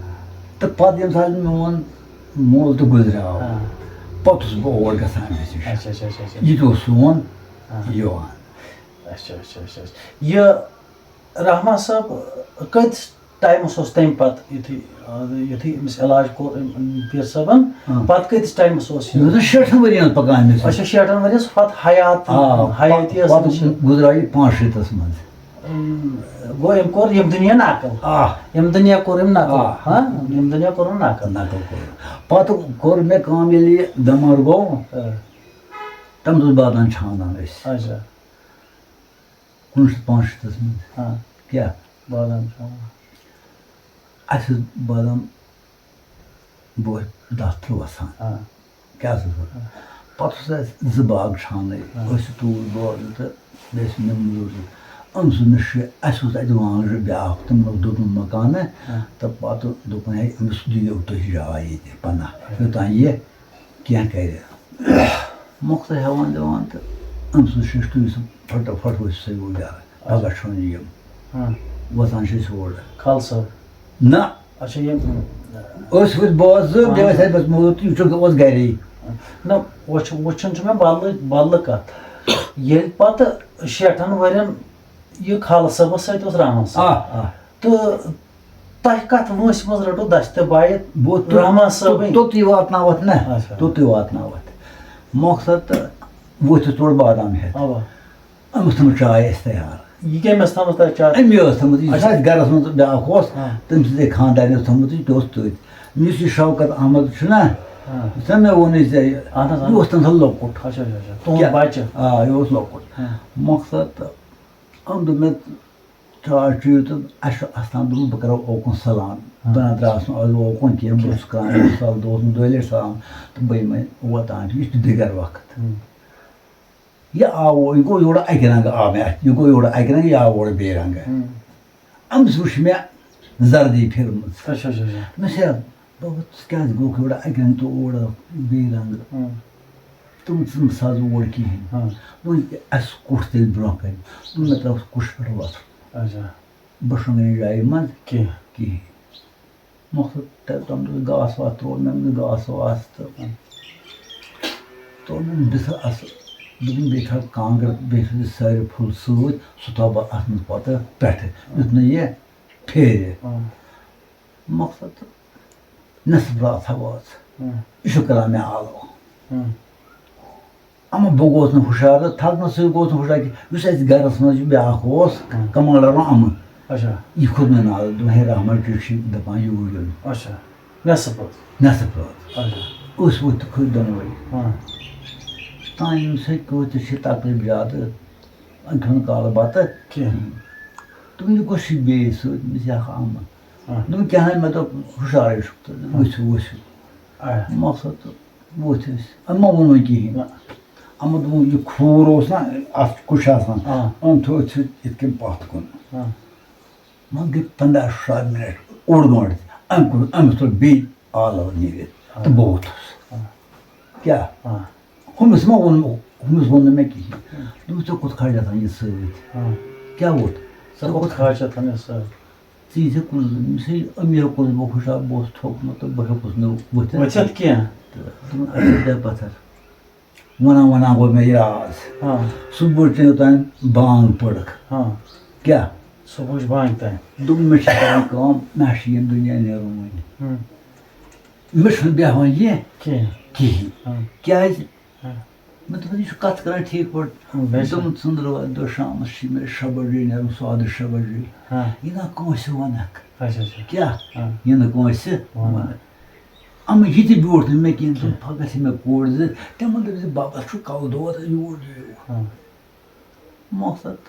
تہٕ پَتہٕ ییٚمہِ ساتہٕ میون مول تہِ گُزریو، آ۔ پَتہٕ اوسُس بہٕ اور گژھان أمِس نِش۔ اچھا اچھا اچھا اچھا۔ یہِ تہِ اوس سون آ۔ یِوان۔ اچھا اچھا اچھا اچھا۔ یہِ رحمان صٲب کۭتِس ٹایمَس اوس تَمہِ پَتہٕ یُتھُے، آ، یُتھُے أمِس علاج کوٚر أمۍ، أمۍ پیٖر صٲبَن، آ۔ پَتہٕ کۭتِس ٹایمَس اوس یہِ یہِ؟ اوس شیٹھَن ؤرۍ یَن پَکان أمِس۔ اچھا، شیٹھَن ؤرۍ یَس پَتہٕ حیات، آ، حیٲتی ٲس پَتہٕ أمِس یہِ۔ گُزریو یہِ پانٛژھ شیٖتَس منٛز۔ اۭں، گوٚو أمۍ کوٚر ییٚمہِ دُنیا نقل۔ آ۔ ییٚمہِ دُنیا کوٚر أمۍ نقل۔ آ۔ ہاں، ییٚمہِ دُنیا کوٚرُن نقل۔ نقل کوٚر۔ پَتہٕ کوٚر مےٚ کٲم، ییٚلہِ یہِ بٮ۪مار گوٚو، آ۔ تَمہِ دۄہ ٲسۍ بادام چھانان أسۍ۔ اچھا۔ کُنوُہ شیٚتھ پانٛژھ شیٖتَس منٛز۔ ہاں۔ کیٛاہ؟ بادام چھانان۔ اَسہِ ٲسۍ بادام بوہہِ دَہ ترٛہ وَسان۔ ہاں۔ کیٛاہ سا سا؟ پَتہٕ اوس اَسہِ زٕ باغ چھانٕے۔ ہاں۔ أسۍ چھِ توٗرۍ دورٕ تہٕ بیٚیہِ ٲسۍ مےٚ موٚزوٗر تہِ۔ أمۍ سُنٛد نہٕ شےٚ، اَسہِ اوس اَتہِ وانٛگجہِ بیٛاکھ، تِمَن اوس دوٚدمُت مکانہٕ۔ ہاں۔ تہٕ پَتہٕ دوٚپُن، "ہے، أمِس دِیِو تُہۍ جاے ییٚتہِ پَناہ، یوٚتام یہِ کینٛہہ کَرِ۔" مۄخصر ہٮ۪وان دِوان تہٕ أمۍ سُنٛد شِشتُے سُہ پھٹہٕ پھٹہٕ ؤسۍ سُہ گوٚو گرٕ۔ پگاہ چھُنہٕ یِم۔ ہاں۔ وۄتھان چھِ أسۍ اورٕ۔ خالہٕ صٲب۔ نہ، اچھا، یِم۔ أسۍ ؤتھۍ بٲژ زٕ، بیٚیہِ ٲسۍ اَسہِ بس موٗد، یہِ چھُ اوس گرے۔ نہ، وٕچھ، وٕچھُن چھُ مےٚ بدلٕے، بدلہٕ کَتھ۔ ییٚلہِ پَتہٕ شیٹھَن ؤرِین یہِ خالہٕ صٲبَس سۭتۍ اوس رحمان صٲب۔ آ، آ۔ تہٕ تۄہہِ کَتھ وٲنٛسہِ منٛز رٔٹو دَستہٕ بایَت بہٕ توٚت-، رحمان صٲبٕنۍ؟ توٚتُے واتناوَتھ نہ، اچھا۔ توٚتُے واتناوَتھ۔ مۄخصر تہٕ وۄتھۍ أسۍ تورٕ بادام ہٮ۪تھ۔ اَوا۔ أمۍ ٲس تھٲومٕژ چاے اَسہِ تیار۔ یہِ کٔمۍ ٲس تھٲومٕژ تۄہہِ چاے؟ أمی ٲس تھٲومٕژ، یُس اچھا۔ اَسہِ گَرَس منٛز بیٛاکھ اوس، ہاں۔ تٔمۍ سٕنٛزے خانٛدارنہِ ٲس تھٲومٕژ، یہِ تہِ اوس تٔتھۍ۔ یُس یہِ شوکت احمد چھُنہ، ہاں۔ یُس مےٚ ووٚنُے ژےٚ، یہِ اَہَن حظ، اَہَن اوس تَمہِ ساتہٕ لۄکُٹ۔ اچھا، اچھا، اچھا۔ تُہُنٛد کیٛاہ؟ بَچہٕ۔ آ، یہِ اوس لۄکُٹ۔ ہاں۔ مۄخصر تہٕ أمۍ دوٚپ مےٚ، چاے چیٚیِو تہٕ اَسہِ چھُ اَستان، دوٚپُن، "بہٕ کَرو اوکُن سلام۔" ہاں۔ بہٕ نہ درٛاس نہٕ آز اوکُن کینٛہہ، بہٕ چھُس کران مثال، دۄہَس منٛز دۄیہِ لَٹہِ سلام تہٕ بہٕ یِمَے اوتام۔ یہِ چھُ دِگر وقت۔ ہُم۔ یہِ آو، یہِ گوٚو یورٕ اَکہِ رنٛگہٕ آو مےٚ اَتھِ، یہِ گوٚو یورٕ اَکہِ رنٛگہٕ، یہِ آو اورٕ بیٚیہِ رنٛگہٕ۔ ہُم۔ أمِس وٕچھ مےٚ زردی پھِرمٕژ۔ اچھا، اچھا، اچھا۔ مےٚ چھےٚ، دوٚپمَس، "ژٕ کیٛازِ گوٚکھ یورٕ اَکہِ رنٛگہٕ تہٕ اورٕ بیٚیہِ رنٛگہٕ؟" ہُم۔ دوٚپُن، "ژٕ مہٕ ساز اور کِہیٖنۍ۔" ہُم۔ دوٚپُن، "اَسہِ کوٚٹھ تیٚلہِ برٛونٛہہ کَنہِ۔" دوٚپُن، "مےٚ ترٛاوُس کوٚٹھِس پٮ۪ٹھ وَتھ۔" اچھا۔ بہٕ شۄنٛگہٕ نہٕ جایہِ منٛز کینٛہہ۔ کِہیٖنۍ۔ مۄخصر تہٕ تَمہِ دۄہ گاسہٕ واسہٕ ترٛوو مےٚ، مےٚ گاسہٕ واسہٕ تہٕ ترٛوو مےٚ بِسَر اَصٕل۔ دوٚپُن، "بیٚیہِ تھاو کانٛگٕر، بیٚیہِ تھٲوزِ سارِ پھُل سۭتۍ، سُہ تھاوٕ بہٕ اَتھ منٛز پَتہٕ پٮ۪ٹھٕ، یُتھ نہٕ یہِ پھیرِ۔" ہُم۔ مۄخصر تہٕ نٮ۪صٕف راتھ ہا وٲژ۔ ہُم۔ یہِ چھُ کَران مےٚ آلو۔ ہُم۔ اما بہٕ گوس نہٕ ہُشار تہٕ تھکنہٕ سۭتۍ گوس نہٕ ہُشار کینٛہہ۔ یُس اَسہِ گَرَس منٛز یہِ بیٛاکھ اوس، ہُم۔ کمانڈر اَمہٕ، اچھا۔ یہِ کھوٚت مےٚ نالہٕ، دوٚپُن، "ہے رحمان، ٹھیٖک چھُ دَپان یوٗرۍ یُن۔" اچھا۔ نٮ۪صٕف حظ۔ نٮ۪صٕف رٲژ۔ اچھا۔ أسۍ ؤتھۍ تہٕ کھٔتۍ دۄنوَے۔ ہاں۔ تام ییٚمہِ سۭتۍ کۭتِس چھِ تکلیٖف زیادٕ، أمۍ کھیوٚو نہٕ کالہٕ بَتہٕ۔ کینٛہہ۔ دوٚپُن، "یہِ کُس چھُ بیٚیہِ سۭتۍ؟" دوٚپمَس، "یہِ ہا اَمہٕ۔" ہاں۔ دوٚپُن، "کیٛاہ نہ، مےٚ دوٚپ ہُشارَے چھُکھ تہٕ ؤتھِو، ؤتھِو۔" آ۔ مۄخصر تہٕ ؤتھۍ أسۍ۔ أمۍ ما ووٚن وۄنۍ کِہیٖنۍ۔ نہ۔ اَما دوٚپُن، یہِ کھوٗر اوس نہ اَتھ کُچھ آسان، آ۔ أمۍ تھوٚو أتھۍ سۭتۍ یِتھ کٔنۍ پَتھ کُن۔ آ۔ منٛزٕ گٔے پنٛداہ شُراہ مِنَٹ، اوٚڑ گٲنٛٹہٕ۔ أمۍ کوٚر، أمۍ ژوٚل بیٚیہِ آلو نیٖرِتھ آ۔ تہٕ بہٕ ووٚتھُس۔ آ۔ کیٛاہ؟ آ۔ ہُمِس ما ووٚن، ہُمِس ووٚن نہٕ مےٚ کِہیٖنۍ۔ دوٚپمَس، "ژےٚ کوٚت کھاجہِ اَتھ یہِ سۭتۍ؟" آ۔ کیٛاہ ووٚتھ؟ ژےٚ کوٚت کھاجہِ اَتھ یہِ سۭتۍ؟ ژٕ یہِ ژےٚ کُن، أمِس ہے، أمی ہا کوٚرُس بہٕ ہُشار، بہٕ اوسُس تھوٚکمُت تہٕ بہٕ ہیوٚکُس نہٕ ؤتھِتھ۔ ؤتھِتھ کینٛہہ۔ تہٕ دوٚپُن، "اَسہِ چھِ دَہ پَتھر۔" وَنان وَنان گوٚو مےٚ یہِ راز۔ ہاں۔ صُبحٲے ژےٚ یوٚتام بانٛگ پٔڑٕکھ۔ ہاں۔ کیٛاہ؟ صُبحٕچ بانہِ تام۔ دوٚپُن، مےٚ چھِ کرٕنۍ کٲم، مےٚ چھِ ییٚمہِ دُنیا نیرُن وۄنۍ۔ ہُم۔ مےٚ چھُنہٕ بیٚہوان یہِ کِہیٖنۍ۔ کِہیٖنۍ۔ ہُم۔ کیٛازِ؟ ہُم۔ مےٚ دوٚپُن، یہِ چھُ کَتھ کران ٹھیٖک پٲٹھۍ۔ ہُم، بے شک۔ دوٚپُن، ژٔنٛدٕروارِ دۄہ شامَس چھِ مےٚ شےٚ بَجے نیرُن، سُہ آدٕ شےٚ بَجے۔ ہُم۔ یہِ نہ کٲنٛسہِ وَنَکھ۔ اچھا، اچھا۔ کیٛاہ؟ ہُم۔ یہِ نہٕ کٲنٛسہِ ہُم۔ وَنَکھ۔ اَما یہِ تہِ بیوٗٹھ نہٕ مےٚ کِہیٖنۍ۔ دوٚپُن، کینٛہہ۔ پَگاہ چھِ مےٚ کوٗر زٕ، تِمَن دوٚپ زِ، بَبَس چھُ کَلہٕ دود، یوٗر یِیِو۔ ہُم۔ مقصد،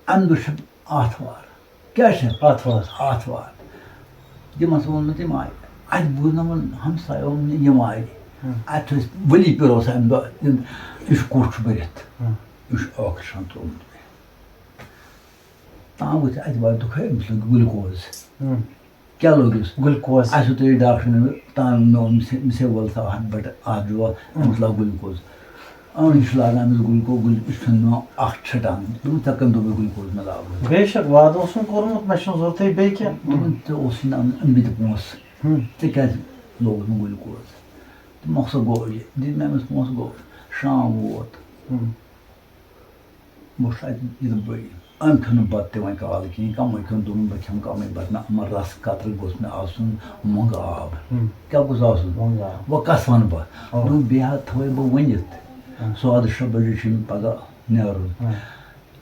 اَمہِ دۄہ چھِ آتھوار۔ کیٛاہ چھِ؟ آتھوار۔ آتھوار۔ یِمَن سا ووٚن مےٚ تٔمۍ آیہِ۔ اَتہِ بوٗز نہ وۄنۍ ہمسایو ووٚن مےٚ یِم آیہِ۔ ہُم۔ اَتہِ چھُ اَسہِ ؤلی پِرو سا اَمہِ دۄہ، یِم، یُس کوٚٹھ چھُ بٔرِتھ۔ ہُم۔ یُس ٲخٕر چھُ آسان ترٛوومُت۔ تام وٕچھ اَتہِ واتہِ دوٚپُکھ، ہے، أمِس لوٚگ گلوکوز۔ ہُم۔ کیٛاہ لوٚگُس؟ گلوکوز۔ اَسہِ ووٚن تۄہہِ ڈاکٹرن، تام نوٚو مِسے، مِسے وول سا اَتھ بَٹہٕ، اَتھ جُوا، ہُم۔ أمِس لاگ گلوکوز۔ اَہَن، یہِ چھُ لاگان أمِس گلوکوز، گلو-، یہِ چھُنہٕ نِوان اَکھ چھَٹان۔ دوٚپُن، ژےٚ کٔمۍ دوٚپُے گلوکوز مےٚ لاگُن؟ بے شک، وعدٕ اوسُم کوٚرمُت، مےٚ چھُنہٕ ضروٗرتھٕے بیٚیہِ کینٛہہ۔ دوٚپُن، ژےٚ اوسُے نہٕ اَنُن اَمہِ بِتہِ پونٛسہٕ۔ ہُم۔ ژےٚ کیٛازِ لوگُتھ نہٕ گلوکوز؟ تہٕ مۄخصر گوٚو یہِ، دِتۍ مےٚ أمِس پونٛسہٕ، گوٚو، شام ووت۔ ہُم۔ بہٕ چھُس اَتہِ یِتھ پٲٹھۍ۔ أمۍ کھیوٚو نہٕ بَتہٕ تہِ وۄنۍ کالہٕ کِہیٖنۍ، کَمٕے کھیوٚن، دوٚپُن، بہٕ کھٮ۪مہٕ کَمٕے بَتہٕ۔ نہ، یِمَن رَس قطرٕ گوٚژھ مےٚ آسُن مۄنٛگہٕ آب۔ ہُم۔ کیٛاہ گوٚژھ آسُن؟ مۄنٛگہٕ آب۔ وۄنۍ کَس وَنہٕ بہٕ؟ آ۔ دوٚپُن، بیٚیہِ ہا تھٲوٕے بہٕ ؤنِتھ، آ۔ سُہ آدٕ شےٚ بَجے چھُ مےٚ پَگاہ نیرُن۔ آ۔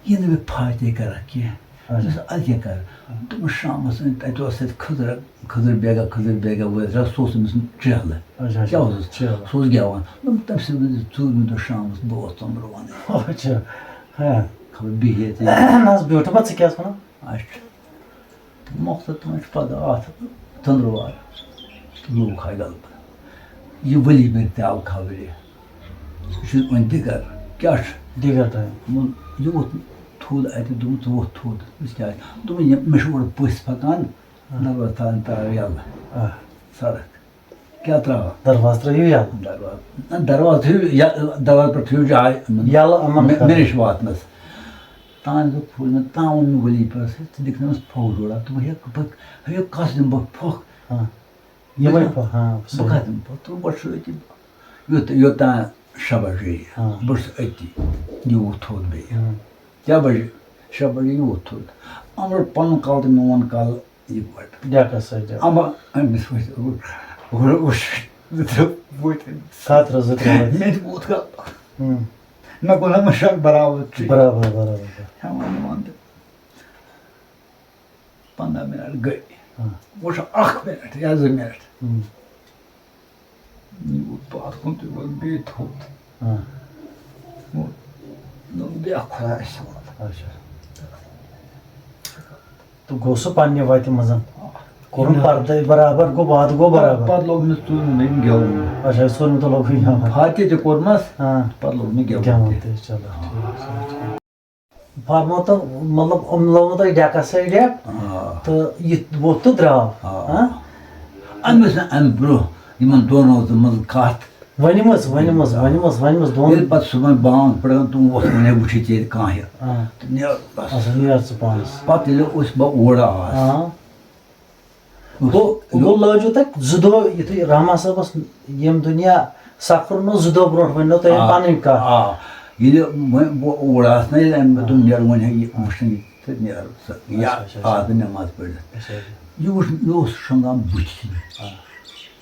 یہِ نہٕ مےٚ فاتحے کَرَکھ کینٛہہ۔ اچھا۔ دوٚپمَس، اَدٕ کیٛاہ کَرٕ؟ آ۔ دوٚپمَس، شامَس أنۍ، تَتہِ اوس اَتہِ خٔزٕر، خٔزٕر بیگا، خٔزٕر بیگا وٲتۍ، سُہ اوس أمِس چیلہٕ۔ اچھا، اچھا۔ کیٛاہ اوسُس؟ چیلہٕ۔ سُہ اوس گٮ۪وان۔ دوٚپُن، تٔمۍ سٕنٛدِ وِزِ ژوٗرمہِ دۄہ شامَس بہٕ اوسُس ژۄمرٕ وَنٕے۔ اچھا۔ ہاں۔ خبر بِہِتھ۔ نہ حظ، بیوٗٹھ ما ژٕ کیٛاہ ژھٕنُن؟ اچھا۔ تہٕ مۄخصر تِمَن چھُ پَگاہ اَتھ ژٔنٛدٕروار تہٕ لوٗکھ ہاے غلبہٕ۔ یہِ ؤلی مےٚ تہِ آو خبرِ۔ یہِ چھُ وۄنۍ دِگر۔ کیٛاہ چھُ؟ دِگر تام۔ دوٚپُن، یہِ ووٚتھ تھوٚد اَتہِ، دوٚپُن، ژٕ ووٚتھ تھوٚد۔ أسۍ کیٛازِ؟ دوٚپُن، یہِ، مےٚ چھُ اورٕ پٔژھۍ پَکان، آ۔ دروازٕ تھاوان ترٛاو یَلہٕ۔ آ۔ سڑک۔ کیٛاہ ترٛاوان؟ دروازٕ ترٛٲیِو یَلہٕ۔ دروازٕ، نہ، دروازٕ تھٲیِو یَ-، دروازٕ پٮ۪ٹھ تھٲیِو جاے یَلہٕ یِمَن مےٚ، خٲطرٕ۔ مےٚ نِش واتنَس۔ تانۍ گوٚو پھوٚل مےٚ، تانۍ ووٚن مےٚ ؤلی پَرَس، ژٕ دِکھ نہٕ أمِس پھۄکھ جوڑا۔ دوٚپُن، ہے، بہٕ، ہے، کَس دِمہٕ بہٕ پھۄکھ؟ آ۔ یِمَے یِمَے پھۄکھ، ہاں، بہٕ صحیح۔ کَتھ دِمہٕ پھۄکھ؟ تہٕ بہٕ چھُس أتی، یوٚت-، یوٚتام شےٚ بَجے۔ ہاں۔ بہٕ چھُس أتی، یوٗت تھوٚد بیٚیہِ۔ ہاں۔ کیٛاہ بَجے؟ شےٚ بَجے یوٗت تھوٚد۔ اَمہٕ پَنُن کَلہٕ تہٕ میون کَلہٕ یِکوَٹہٕ۔ ڈٮ۪کَس سۭتۍ ڈٮ۪کہٕ۔ اَمہٕ أمِس وٕچھ، وٕچھ، وٕچھ، زٕ ترٛےٚ وٕٹھۍ۔ خطرٕ زٕ ترٛےٚ وٕٹھۍ۔ مےٚ تہِ ووت کَلہٕ۔ ہُم۔ مےٚ گوٚو نہ مےٚ شک برابر چھُ۔ برابر، برابر۔ ہٮ۪وان نِوان تہٕ پنٛداہ مِنٹ گٔے۔ ہاں۔ وۄنۍ چھُ اَکھ مِنٹ یا زٕ مِنٹ۔ ہُم۔ یوٗت پَتھ کُن تہٕ یورٕ بیٚیہِ تھوٚد۔ ہاں۔ وۄنۍ دوٚپ، بیٚہہ خۄدایَس حوالہٕ۔ اچھا۔ تہٕ گوٚو سُہ پننہِ وَتہِ منٛز۔ کوٚرُن نہ۔ پردے برابر، گوٚو وعدٕ گوٚو برابر۔ پتہٕ لوٚگ مےٚ ژوٗرمہِ دۄہ گٮ۪وُن۔ اچھا، ژوٗرمہِ دۄہ لوٚگُے گٮ۪وُن۔ فاتحہ تہِ کوٚرمَس، ہاں۔ پتہٕ لوٚگ مےٚ گٮ۪وُن گٮ۪وُن تہِ۔ تہِ، چلو، ٹھیٖک چھُ، ٹھیٖک۔ فرمو تو، مطلب، یِم لوگوُ تۄہہِ ڈٮ۪کَس سۭتۍ ڈٮ۪ک، آ۔ تہٕ یہِ ووٚتھ تہٕ درٛاو، آ۔ ہاں؟ اَمہِ سۭتۍ اَمہِ برٛونٛہہ یِمَن دۄن روزَن منٛز کَتھ۔ ؤنِو حظ، ؤنِو حظ، ؤنِو حظ، ؤنِو حظ، دۄن۔ ییٚلہِ پَتہٕ صُبحن بانٛگ پَران، تِم وۄتھ وَنے وٕچھِتھ ییٚتہِ کانٛہہ یہِ۔ آ۔ تہٕ نیر بَس۔ اچھا، نیر ژٕ پانَس۔ پَتہٕ ییٚلہِ أسۍ بہٕ اورٕ آس۔ آ۔ گوٚو، گوٚو لٲجِو تۄہہِ زٕ دۄہ یُتھُے رحمان صٲبَس ییٚمہِ دُنیا سفرَن اوس زٕ دۄہ برونٛٹھ ؤنِو تۄہہِ آ، پَنٕنۍ کَتھ۔ آ۔ ییٚلہِ وۄنۍ بہٕ اوڑ آس نہ، ییٚلہِ اَمہِ پَتہٕ آ۔ نیرٕ وۄنۍ ہے یہِ وٕچھُن یہِ تہٕ نیرٕ سۄ، یا اچھا، اچھا، اچھا۔ آز نٮ۪ماز پٔرِتھ۔ اچھا، اچھا۔ یہِ وٕچھ، یہِ اوس شۄنٛگان بٕتھِ کِنۍ۔ آ۔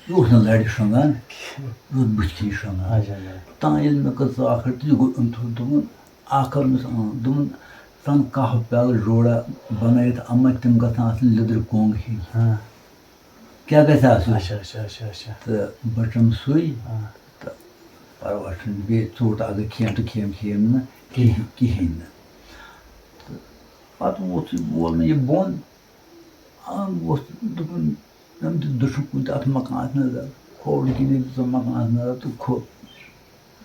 یہِ اوس نہٕ لَرِ شۄنٛگان، یہِ اوس بٕتھِ کِنۍ شۄنٛگان۔ اچھا، اچھا۔ تام ییٚلہِ مےٚ کٔر ژاکھ تہٕ یہِ گوٚو أمۍ تھوٚد، دوٚپُن، اَکھ اوٚن مےٚ، آ، دوٚپُن، زَن کَہوٕ پیٛالہٕ جوڑا بَنٲیِتھ اَما، تِم گژھن آسٕنۍ لیٚدرِ کۄنٛگ ہِوۍ۔ ہاں۔ کیٛاہ گژھِ آسُن؟ اچھا، اچھا، اچھا، اچھا۔ تہٕ بہٕ چَمہٕ سُے۔ ہاں۔ تہٕ پَرواے چھُنہٕ، بیٚیہِ ژوٚٹ اَکھ زٕ کھیٚمہٕ تہٕ کھیٚمہٕ، کھیٚمہٕ نہٕ کِہیٖنۍ، کِہیٖنۍ نہٕ۔ تہٕ پَتہٕ ووت سُہ وول مےٚ یہِ بۄن۔ آ، بہٕ اوسُس دوٚپُن، أمۍ دیُت دٔچھُن کُن تہِ اَتھ مکانَس نظر، کھوورِ کِنۍ دیُت سُہ مکانَس نظر تہٕ کھوٚت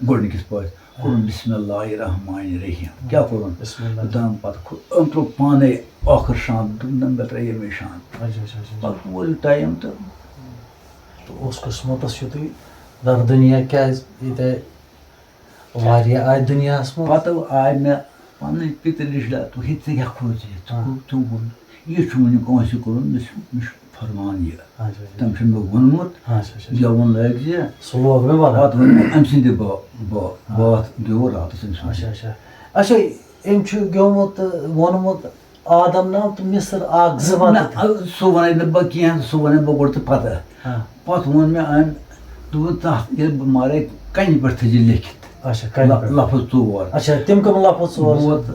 گۄڈٕنِکِس پوہَس۔ کوٚرُن بسم اللہ الرحمن الرحیم۔ کیٛاہ کوٚرُن؟ بسم اللہ۔ دَم پَتہٕ کھوٚت، أمۍ ترٛوو پانَے ٲخٕر شانٛد، دوٚپُن، نہ، مےٚ ترٛایے ییٚمے شانٛد۔ اچھا، اچھا، اچھا۔ پَتہٕ ووت یہِ ٹایم تہٕ تہٕ اوس قٕسمَتَس یُتُے در دُنیا، کیٛازِ ییٚتہِ واریاہ آے دُنیاہَس منٛز۔ پَتہٕ آے مےٚ پَنٕنۍ پِتٕر رِشتہٕ دار، تُہۍ، ژےٚ کیٛاہ کوٚرُتھ یہِ؟ ژٕ آ۔ کوٚر، ژٕ کوٚر۔ یہِ چھُنہٕ وٕنہِ کٲنٛسہِ کوٚرمُت، مےٚ چھُ، مےٚ چھُ فرمان یہِ۔ اچھا، اچھا۔ تٔمۍ چھُ مےٚ ووٚنمُت، اچھا، اچھا، اچھا۔ گٮ۪وُن لٲگۍ زِ۔ سُہ لوگ مےٚ پَتہٕ۔ پَتہٕ ووٚن مےٚ أمۍ سٕنٛدِ با-، با-، آ۔ باتھ گیوٚو راتَس أمۍ سُنٛد۔ اچھا، اچھا۔ اچھا، أمۍ چھُ گیومُت تہٕ ووٚنمُت، آدم ناو تہٕ مصر اکھ زٕ نہ، وَتہٕ تہِ۔ سُہ وَنَے نہٕ بہٕ کینٛہہ، سُہ وَنَے بہٕ گۄڈٕ تہٕ پَتہٕ۔ ہاں۔ پَتہٕ ووٚن مےٚ أمۍ، دوٚپُن، "تَتھ ییٚلہِ بہٕ مَرَے، کَنہِ پٮ۪ٹھ تھٲیزِ لیکھِتھ۔" اچھا، کَنہِ لَ-، پٮ۪ٹھ۔ لفظ ژور۔ اچھا، تِم کَم لفظ ژور چھِ؟ بہٕ ووت،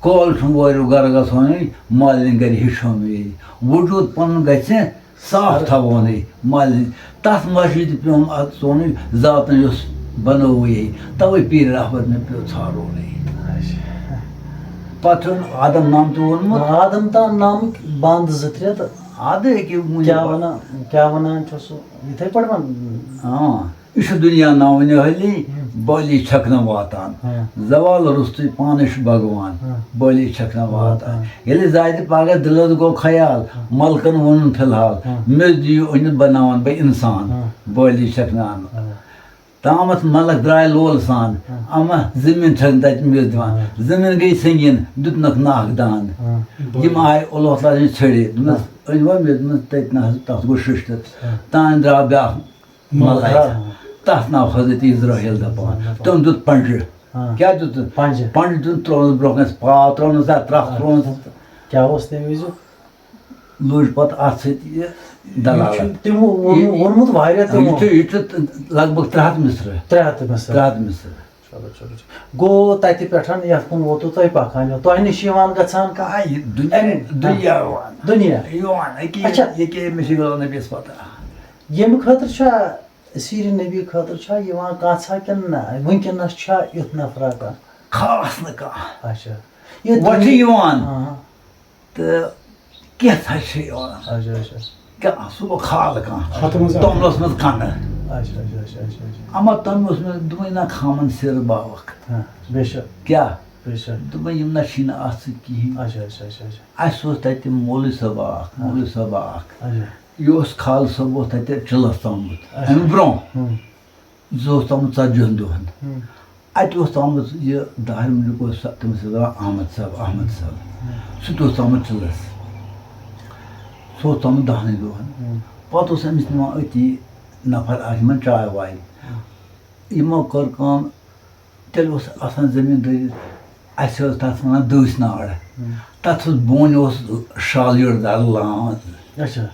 کالہٕ چھُم وورِ گَرٕ گژھُن، مالِنۍ گَرِ ہیٚچھُن یہِ۔ وجوٗد پَنُن گژھِ صاف تھاوونٕے، مالِنۍ۔ تَتھ مسجدِ پیوٚم اَتھ سونُے ذاتَن یُس بنووُے۔ تَوَے پیٖر رحمت مےٚ پیوٚو ژھانڈونٕے۔ اچھا۔ پَتہٕ چھُن آدم نام تہِ ووٚنمُت۔ آدم تام نامٕکۍ بند زٕ ترٛےٚ تہٕ آدٕ ہیٚکہِ وُنہِ کیٛاہ پَتہٕ۔ وَنان، کیٛاہ وَنان چھُ سُہ؟ یِتھَے پٲٹھۍ وَن۔ آ، یہِ چھُ دُنیا ناوٕنہِ حٲلی، ہُم۔ بٲلی چھَکھ نہٕ واتان۔ ہُم۔ زوال روٚستُے پانَے چھُ بھگوان، ہُم۔ بٲلی چھَکھ نہٕ واتان۔ واتان۔ ییٚلہِ زاتہِ پگاہ دِلس گوٚو خیال، ہاں۔ ملکن ووٚنُن فی الحال، ہاں۔ مےٚ دِیِو أنِتھ بناوان بہٕ انسان، ہاں۔ بٲلی چھکھ نہٕ انان۔ ہاں۔ تامتھ ملک درٛاے لول سان، ہاں۔ اما زٔمیٖن چھکھ نہٕ تتہِ مےٚ دِوان۔ ہاں۔ زٔمیٖن گٔے سنگیٖن، دیُتنکھ ناکھ دان۔ ہاں۔ یِم آے اللہ تعالیٰ ہَن چھٔڑِتھ، دوٚپمس، ہاں۔ أنۍ وۄنۍ مےٚ دوٚپمس، تتہِ نہ حظ، تتھ گوٚو شٔشتٕر۔ ہاں۔ تانۍ درٛاو بیٛاکھ ملک۔ ملک۔ تتھ ناو حضرت عزرائیل دپان۔ ہاں۔ تٔمۍ دیُت پنجہِ۔ ہاں۔ کیٛاہ دیُت؟ پنجہِ۔ پنجہِ دیُت، ترٛوونَس برٛونٛہہ کنہِ پاو، ترٛوونَس اَتھ ترٛکھ، اَتھ ترٛوونَس۔ کیٛاہ اوس تَمہِ وِزیُک؟ لٔج پَتہٕ اَتھ سۭتۍ یہِ یہِ دلالت۔ چھُ تِمو ووٚنمُت، یہِ، ووٚنمُت واریاہ تِمو۔ یہِ چھُ، یہِ چھُ لگ بگ ترٛےٚ ہَتھ مِصرٕ۔ ترٛےٚ ہَتھ مِصرٕ۔ ترٛےٚ ہَتھ مِصرٕ۔ چلو، چلو، چلو۔ گوٚو تَتہِ پٮ۪ٹھ یَتھ کُن ووتُو تۄہہِ پَکان، یہِ تۄہہِ نِش چھِ یِوان گژھان کانٛہہ؟ آ، یہِ دُنیا، اَمہِ، دُنیا یِوان۔ دُنیا۔ یِوان، ییٚکیٛاہ، اچھا۔ ییٚکیٛاہ مےٚ چھِ گژھان نبیَس پَتہ۔ ییٚمہِ خٲطرٕ چھا سیٖرِ نبی خٲطرٕ چھا یِوان کانٛژھا کِنہٕ نہ؟ وٕنکیٚنَس چھا یُتھ نفرا کانٛہہ؟ خاص نہٕ کانٛہہ۔ اچھا۔ یہِ وۄنۍ چھِ دُنیا یِوان۔ آ۔ تہٕ کینٛژھا چھِ یِوان۔ اچھا، اچھا۔ کانٛہہ سُہ گوٚو خال کانٛہہ۔ ہَتہٕ منٛز اَکھ۔ توٚملَس منٛز کَنہٕ۔ اچھا، اچھا، اچھا، اچھا، اچھا۔ اَما توٚملَس منٛز دوٚپمَے نہ خامَن سِر باوَکھ۔ ہاں، بے شک۔ کیٛاہ؟ بے شک۔ دوٚپمَے یِم نہ چھِی نہٕ اَتھ سۭتۍ کِہیٖنۍ۔ اچھا، اچھا، اچھا، اچھا۔ اَسہِ اوس تَتہِ مولوی صٲبا اَکھ، ہاں۔ مولوی صٲبا اَکھ۔ اچھا۔ یہِ اوس خالہٕ صٲب اوس تَتہِ چِلَس تامُت۔ اچھا۔ اَمہِ برٛونٛہہ۔ ہُم۔ زٕ اوس تامُت ژتجی ہن دۄہن۔ ہُم۔ اَتہِ اوس تامُت یہِ داہرِ مُلک اوس سا-، تٔمِس ٲسۍ وَنان احمد صٲب، احمد صٲب۔ ہُم۔ سُہ تہِ اوس تامُت چِلَس۔ سُہ اوس تامُت دَہنٕے دۄہن۔ ہُم۔ پَتہٕ اوس أمِس نِوان أتی نفر اَکھ یِمَن چاے واے۔ ہُم۔ یِمو کٔر کٲم، تیٚلہِ اوس آسان زٔمیٖندٲری، اَسہِ ٲس تَتھ وَنان دٔسۍ ناڑ۔ ہُم۔ تَتھ اوس بۄن اوس شال یٔڑ دار لان۔ اچھا۔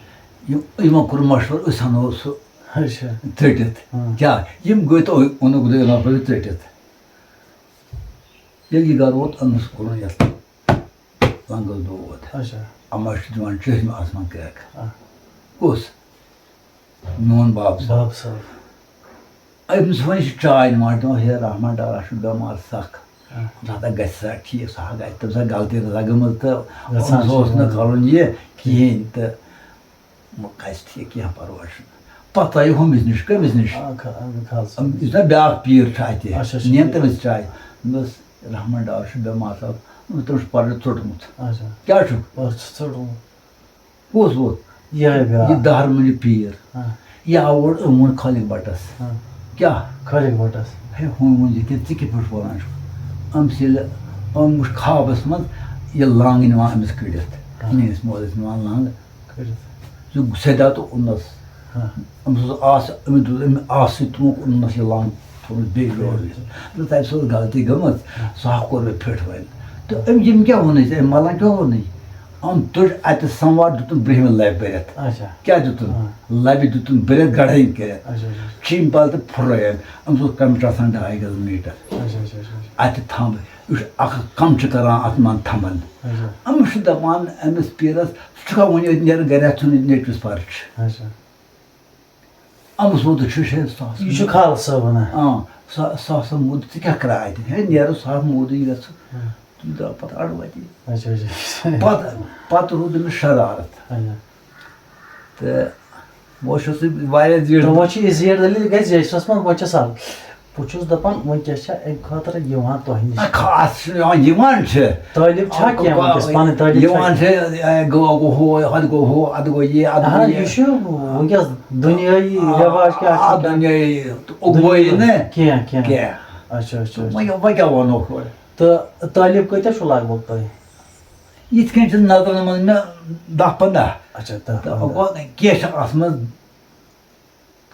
یِم-، یِمو کوٚر مَشوَرٕ، أسۍ اَنو سُہ اچھا۔ ژٔٹِتھ۔ ہاں۔ کیٛاہ؟ یِم گٔے تہٕ اوٚنُکھ دٔے نفر ژٔٹِتھ۔ ییٚلہِ یہِ گرٕ ووت، أمِس کوٚرُن یَتھ لنٛگَس دود۔ اچھا۔ اَما چھُ دِوان چٔشمہٕ آسمان کرٛٮ۪کھ۔ آ۔ کُس؟ میون باب صٲب۔ باب صٲب۔ أمِس وۄنۍ چھِ چاے نِوان، دَپان، "ہے رحمان ڈارا چھُ بٮ۪مار سَخ۔ آ۔ زانٛہہ گژھِ سا ٹھیٖک، سۄ ہا گژھِ، تٔمِس ہا غلطی نہ سا گٔمٕژ تہٕ گژھان أمِس چھِ اوس نہٕ یِوان۔ کَرُن یہِ کِہیٖنۍ تہٕ وۄنۍ گژھِ ٹھیٖک، کینٛہہ پَرواے چھُنہٕ۔" پَتہٕ آیہِ ہُمِس نِش، کٔمِس نِش؟ آ، خ-، آ، خالص۔ أمۍ، یُس نا بیٛاکھ پیٖر چھُ اَتہِ، اچھا، اچھا، نِیَن ٹھیٖک۔ تٔمِس چاے۔ دوٚپمَس، "رحمان ڈار چھُ بٮ۪مار سَخ۔" دوٚپمَس، "تٔمِس چھُ پَرٕ ژوٚٹمُت۔" اچھا۔ کیٛاہ چھُکھ؟ پَرٕ چھُ ژوٚٹمُت۔ کُس ووت؟ یِہوٚے بیٛاکھ۔ یہِ دَہرمُنہِ پیٖر۔ ہاں۔ یہِ آو اور، أمۍ ووٚن خالق بَٹَس۔ ہاں۔ کیٛاہ؟ خالق بَٹَس۔ ہے، ہُمۍ ووٚن یہِ کہِ ژٕ کِتھ پٲٹھۍ وَنان چھُکھ؟ أمِس ییٚلہِ أمۍ وٕچھ خوابَس منٛز یہِ لانٛگٕنۍ یِوان أمِس کٔڑِتھ۔ ہاں۔ میٛٲنِس مٲلِس نِوان لانٛگہٕ۔ کٔڑِتھ۔ سُہ سیٚدا تہٕ اوٚننَس۔ ہاں۔ أمِس اوس آس، أمِس دوٚپ، أمۍ آسہٕ سۭتۍ تُلُکھ اوٚننَس یہِ لانٛگہٕ تھوٚونَس بیٚیہِ ڈورِ۔ دوٚپ، "تَتہِ سا ٲس غلطی گٔمٕژ، ہاں۔ سُہ ہا کوٚر مےٚ فِٹ وۄنۍ۔" تہٕ أمۍ، ییٚمۍ کیٛاہ ووٚنُے ژےٚ؟ أمۍ مَلَن کیٛاہ ووٚنُے؟ أمۍ تُج اَتہِ سَموار، دیُتُن برٛنٛہمہِ لَبہِ بٔرِتھ۔ اچھا۔ کیٛاہ دیُتُن؟ ہاں۔ لَبہِ دیُتُن بٔرِتھ، گڑھٲنۍ کٔرِتھ۔ اچھا، اچھا۔ چھِنۍ پَل تہٕ پھُرٲیِن۔ أمِس اوس کَمچہِ آسان ڈاے گز میٖٹر۔ اچھا، اچھا، اچھا، اچھا۔ اَتہِ تھَمب، یہِ چھُ اَکھ کَم چھِ کَران اَتھ منٛز تھَمبَن۔ اچھا۔ أمِس چھُ دَپان أمِس پیٖرَس، "ژٕ چھُکھا وۄنۍ ییٚتہِ نیرٕ گَرِ، اَتھ ژھُن ییٚتہِ نیٚچوِس پَرچہِ۔" اچھا۔ أمِس ووٚن، "ژٕ چھُ شاید سُہ آسان۔" یہِ چھُ خالہٕ صٲب وَنان۔ آ، سُہ، سُہ آسان موٗد، ژٕ کیٛاہ کَران اَتہِ؟ ہے، نیرٕ سُہ آسان موٗدٕے یَژھٕ۔ ہاں۔ تہٕ یہِ درٛاو پَتہٕ اَڑٕ وَتی۔ اچھا، اچھا۔ پَتہٕ، پَتہٕ روٗد أمِس شرارت۔ اچھا۔ تہٕ وۄنۍ چھُس بہٕ واریاہ زیٖٹھ۔ تہٕ وۄنۍ چھُ یہِ زیٖٹھ دٔلیٖل گژھِ زیچھرَس منٛز، وۄنۍ چھَس اَلہٕ۔ بہٕ چھُس دَپان، وٕنکیٚس چھا اَمہِ خٲطرٕ یِوان تۄہہِ نِش؟ نہ، خاص چھُنہٕ یِوان، یِوان چھِ۔ طٲلب چھا آ، کینٛہہ آ، وٕنکیٚس؟ پَنٕنۍ طٲلب چھا یِوان کینٛہہ؟ چھِ، اے، گوٚو، گوٚو ہُہ، ہُتہِ گوٚو ہُہ، اَتہِ گوٚو یہِ، اَتہِ آ، گوٚو یہِ۔ یہِ چھُ وٕنکیٚس دُنیٲیی آ، رٮ۪واج کیٛاہ چھُ آ، کینٛہہ؟ دُنیٲیی، اُگوے دُنیٲیی نہٕ کینٛہہ، کینٛہہ۔ کینٛہہ۔ اچھا، اچھا، اچھا۔ وۄنۍ، وۄنۍ کیٛاہ وَنو ہورٕ؟ تہٕ طٲلب کۭتیٛاہ چھُ لگ بگ تۄہہِ؟ یِتھ کٔنۍ چھِ نظرَن منٛز مےٚ دَہ پنٛداہ۔ اچھا، دَہ تہٕ پنٛداہ۔ وۄنۍ کینٛہہ چھِ اَتھ منٛز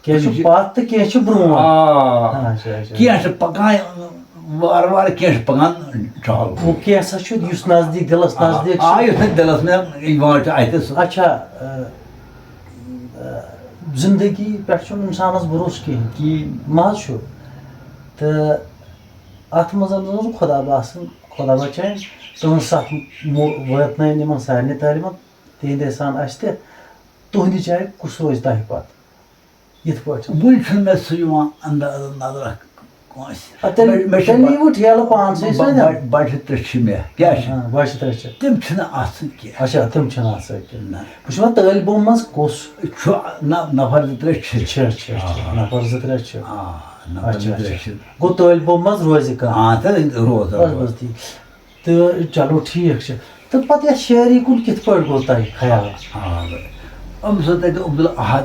کینٛہہ چھُ پَتھ تہٕ کینٛہہ چھُ برٛونٛہہ۔ آ۔ اچھا، اچھا۔ کینٛہہ چھِ پَکان، وارٕ وارٕ کینٛہہ چھُ پَکان چالو۔ وۄنۍ کینٛژھا چھُ یُس نزدیٖک، دِلَس نزدیٖک چھُ۔ آ، یُس نہٕ دِلَس مےٚ یِوان چھُ اَتہِ سُہ۔ اچھا، آ، آ، زِندگی پٮ۪ٹھ چھُنہٕ اِنسانَس بروسہٕ کِہیٖنۍ، کِہیٖنۍ۔ مَزٕ چھُ۔ تہٕ اَتھ منٛز اوس خۄدا باسان، خۄدا بَچٲیِن، تُہٕنٛز سَتھ مو-، وٲتنٲیِن یِمَن سارنٕے طٲلبَن، تِہِنٛدِ احسان اَسہِ تہِ۔ تُہٕنٛدِ جایہِ کُس روزِ تۄہہِ پَتہٕ؟ یِتھ پٲٹھۍ۔ وٕنہِ چھُنہٕ مےٚ سُہ یِوان اندازٕ نظرہ کٲنٛسہِ۔ آ، تیٚلہِ، مےٚ، مےٚ چھِ تیٚلہِ بَ-، یِیِو ٹھیلہٕ پانسٕے بَ-، سۭتۍ، بَ-، بَچہِ ترٛےٚ چھِ مےٚ۔ کیٛاہ چھِ؟ آ، بَچہِ ترٛےٚ چھِ۔ تِم چھِنہٕ اَتھ سۭتۍ کینٛہہ۔ اچھا، تِم چھِنہٕ اَتھ سۭتۍ کینٛہہ۔ نہ۔ بہٕ چھُس وَنان، طٲلبہٕ علمَن منٛز کُس؟ چھُ، نہ، نفر زٕ ترٛےٚ چھِ۔ چھِ، چھِ، چھِ۔ آ۔ نفر زٕ ترٛےٚ چھِ۔ آ، نفر اچھا، زٕ ترٛےٚ اچھا۔ چھِ۔ گوٚو، طٲلبہٕ علمَن منٛز روزِ کانٛہہ۔ آ، تہٕ روزان، بَس، روزان۔ بَس، تی۔ تہٕ چلو، ٹھیٖک چھُ۔ تہٕ پَتہٕ یَتھ شٲعری کُن کِتھ پٲٹھۍ گوٚو تۄہہِ خیال؟ آ، أمِس اوس تَتہِ عبدالاحد،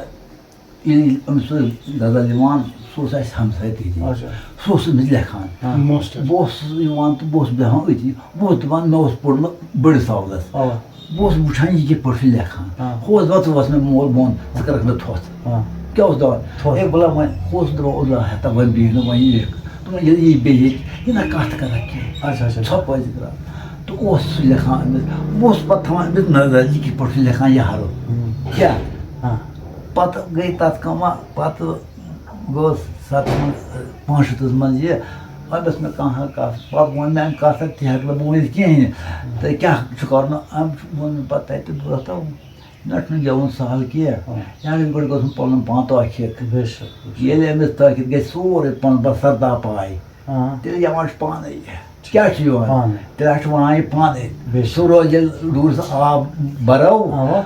ییٚلہِ أمِس اوس غزل یِوان، سُہ اوس اَسہِ ہمساے تٔتی۔ اچھا۔ سُہ اوس أمِس لیکھان۔ ہاں۔ ماسٹر۔ بہٕ اوسُس یِوان تہٕ بہٕ اوسُس بیٚہوان أتی۔ بہٕ اوسُس دَپان، مےٚ اوس پوٚرمُت بٔڑِس سالَس۔ اَوا۔ بہٕ اوسُس وٕچھان، یہِ کِتھ پٲٹھۍ چھُ لیکھان۔ ہاں۔ ہُہ اوس دَپان، ژٕ وَس مےٚ مول بۄن، ژٕ کَرَکھ مےٚ تھۄژھ۔ ہاں۔ کیٛاہ اوس دَپان؟ تھۄژھ۔ ہے، بہٕ وَلہٕ وۄنۍ، ہُہ اوس دَپان، اوٚدلا ہٮ۪تھ وۄنۍ بیٚہہِ نہٕ وۄنۍ یہِ۔ دوٚپُن، ییٚلہِ یی بیٚیہِ ییٚتہِ، یہِ نہ کَتھ کَرَکھ کینٛہہ۔ اچھا، اچھا، اچھا۔ ژھۄپہٕ پَزِ کَران۔ تہٕ اوس سُہ لیکھان أمِس۔ بہٕ اوسُس پَتہٕ تھاوان أمِس نظر، یہِ کِتھ پٲٹھۍ چھُ لیکھان یہِ حرُف۔ ہُم۔ کیٛاہ؟ ہاں۔ پَتہٕ گٔے تَتھ کٲمہ، پَتہٕ گوٚو سَتَتھ منٛز، پانٛژھ شیٖتَس منٛز یہِ، وۄنۍ ٲس مےٚ کانٛہہ کَتھ، پَتہٕ ووٚن مےٚ اَمہِ کَتھ، تہِ ہٮ۪کہٕ نہٕ بہٕ ؤنِتھ کِہیٖنۍ۔ تہٕ کیٛاہ چھُ کَرُن؟ أمۍ ووٚن مےٚ پَتہٕ تَتہِ، دوٚپُکھ، مےٚ چھُنہٕ گٮ۪وُن سہل کینٛہہ۔ ہاں۔ یہِ گژھِ گۄڈٕ گژھُن پَنُن پان تٲخیر۔ بے شک، بے شک۔ ییٚلہِ أمِس تٲخیر گژھِ سورُے پَنُن پان سَردا پاے، ہاں۔ تیٚلہِ یِوان چھُ پانَے یہِ۔ کیٛاہ چھُ یِوان؟ پانَے۔ تیٚلہِ چھُ وَنان یہِ پانَے۔ بے شک۔ سُہ روزِ ییٚلہِ دوٗرِس آب بَرو، اَوا۔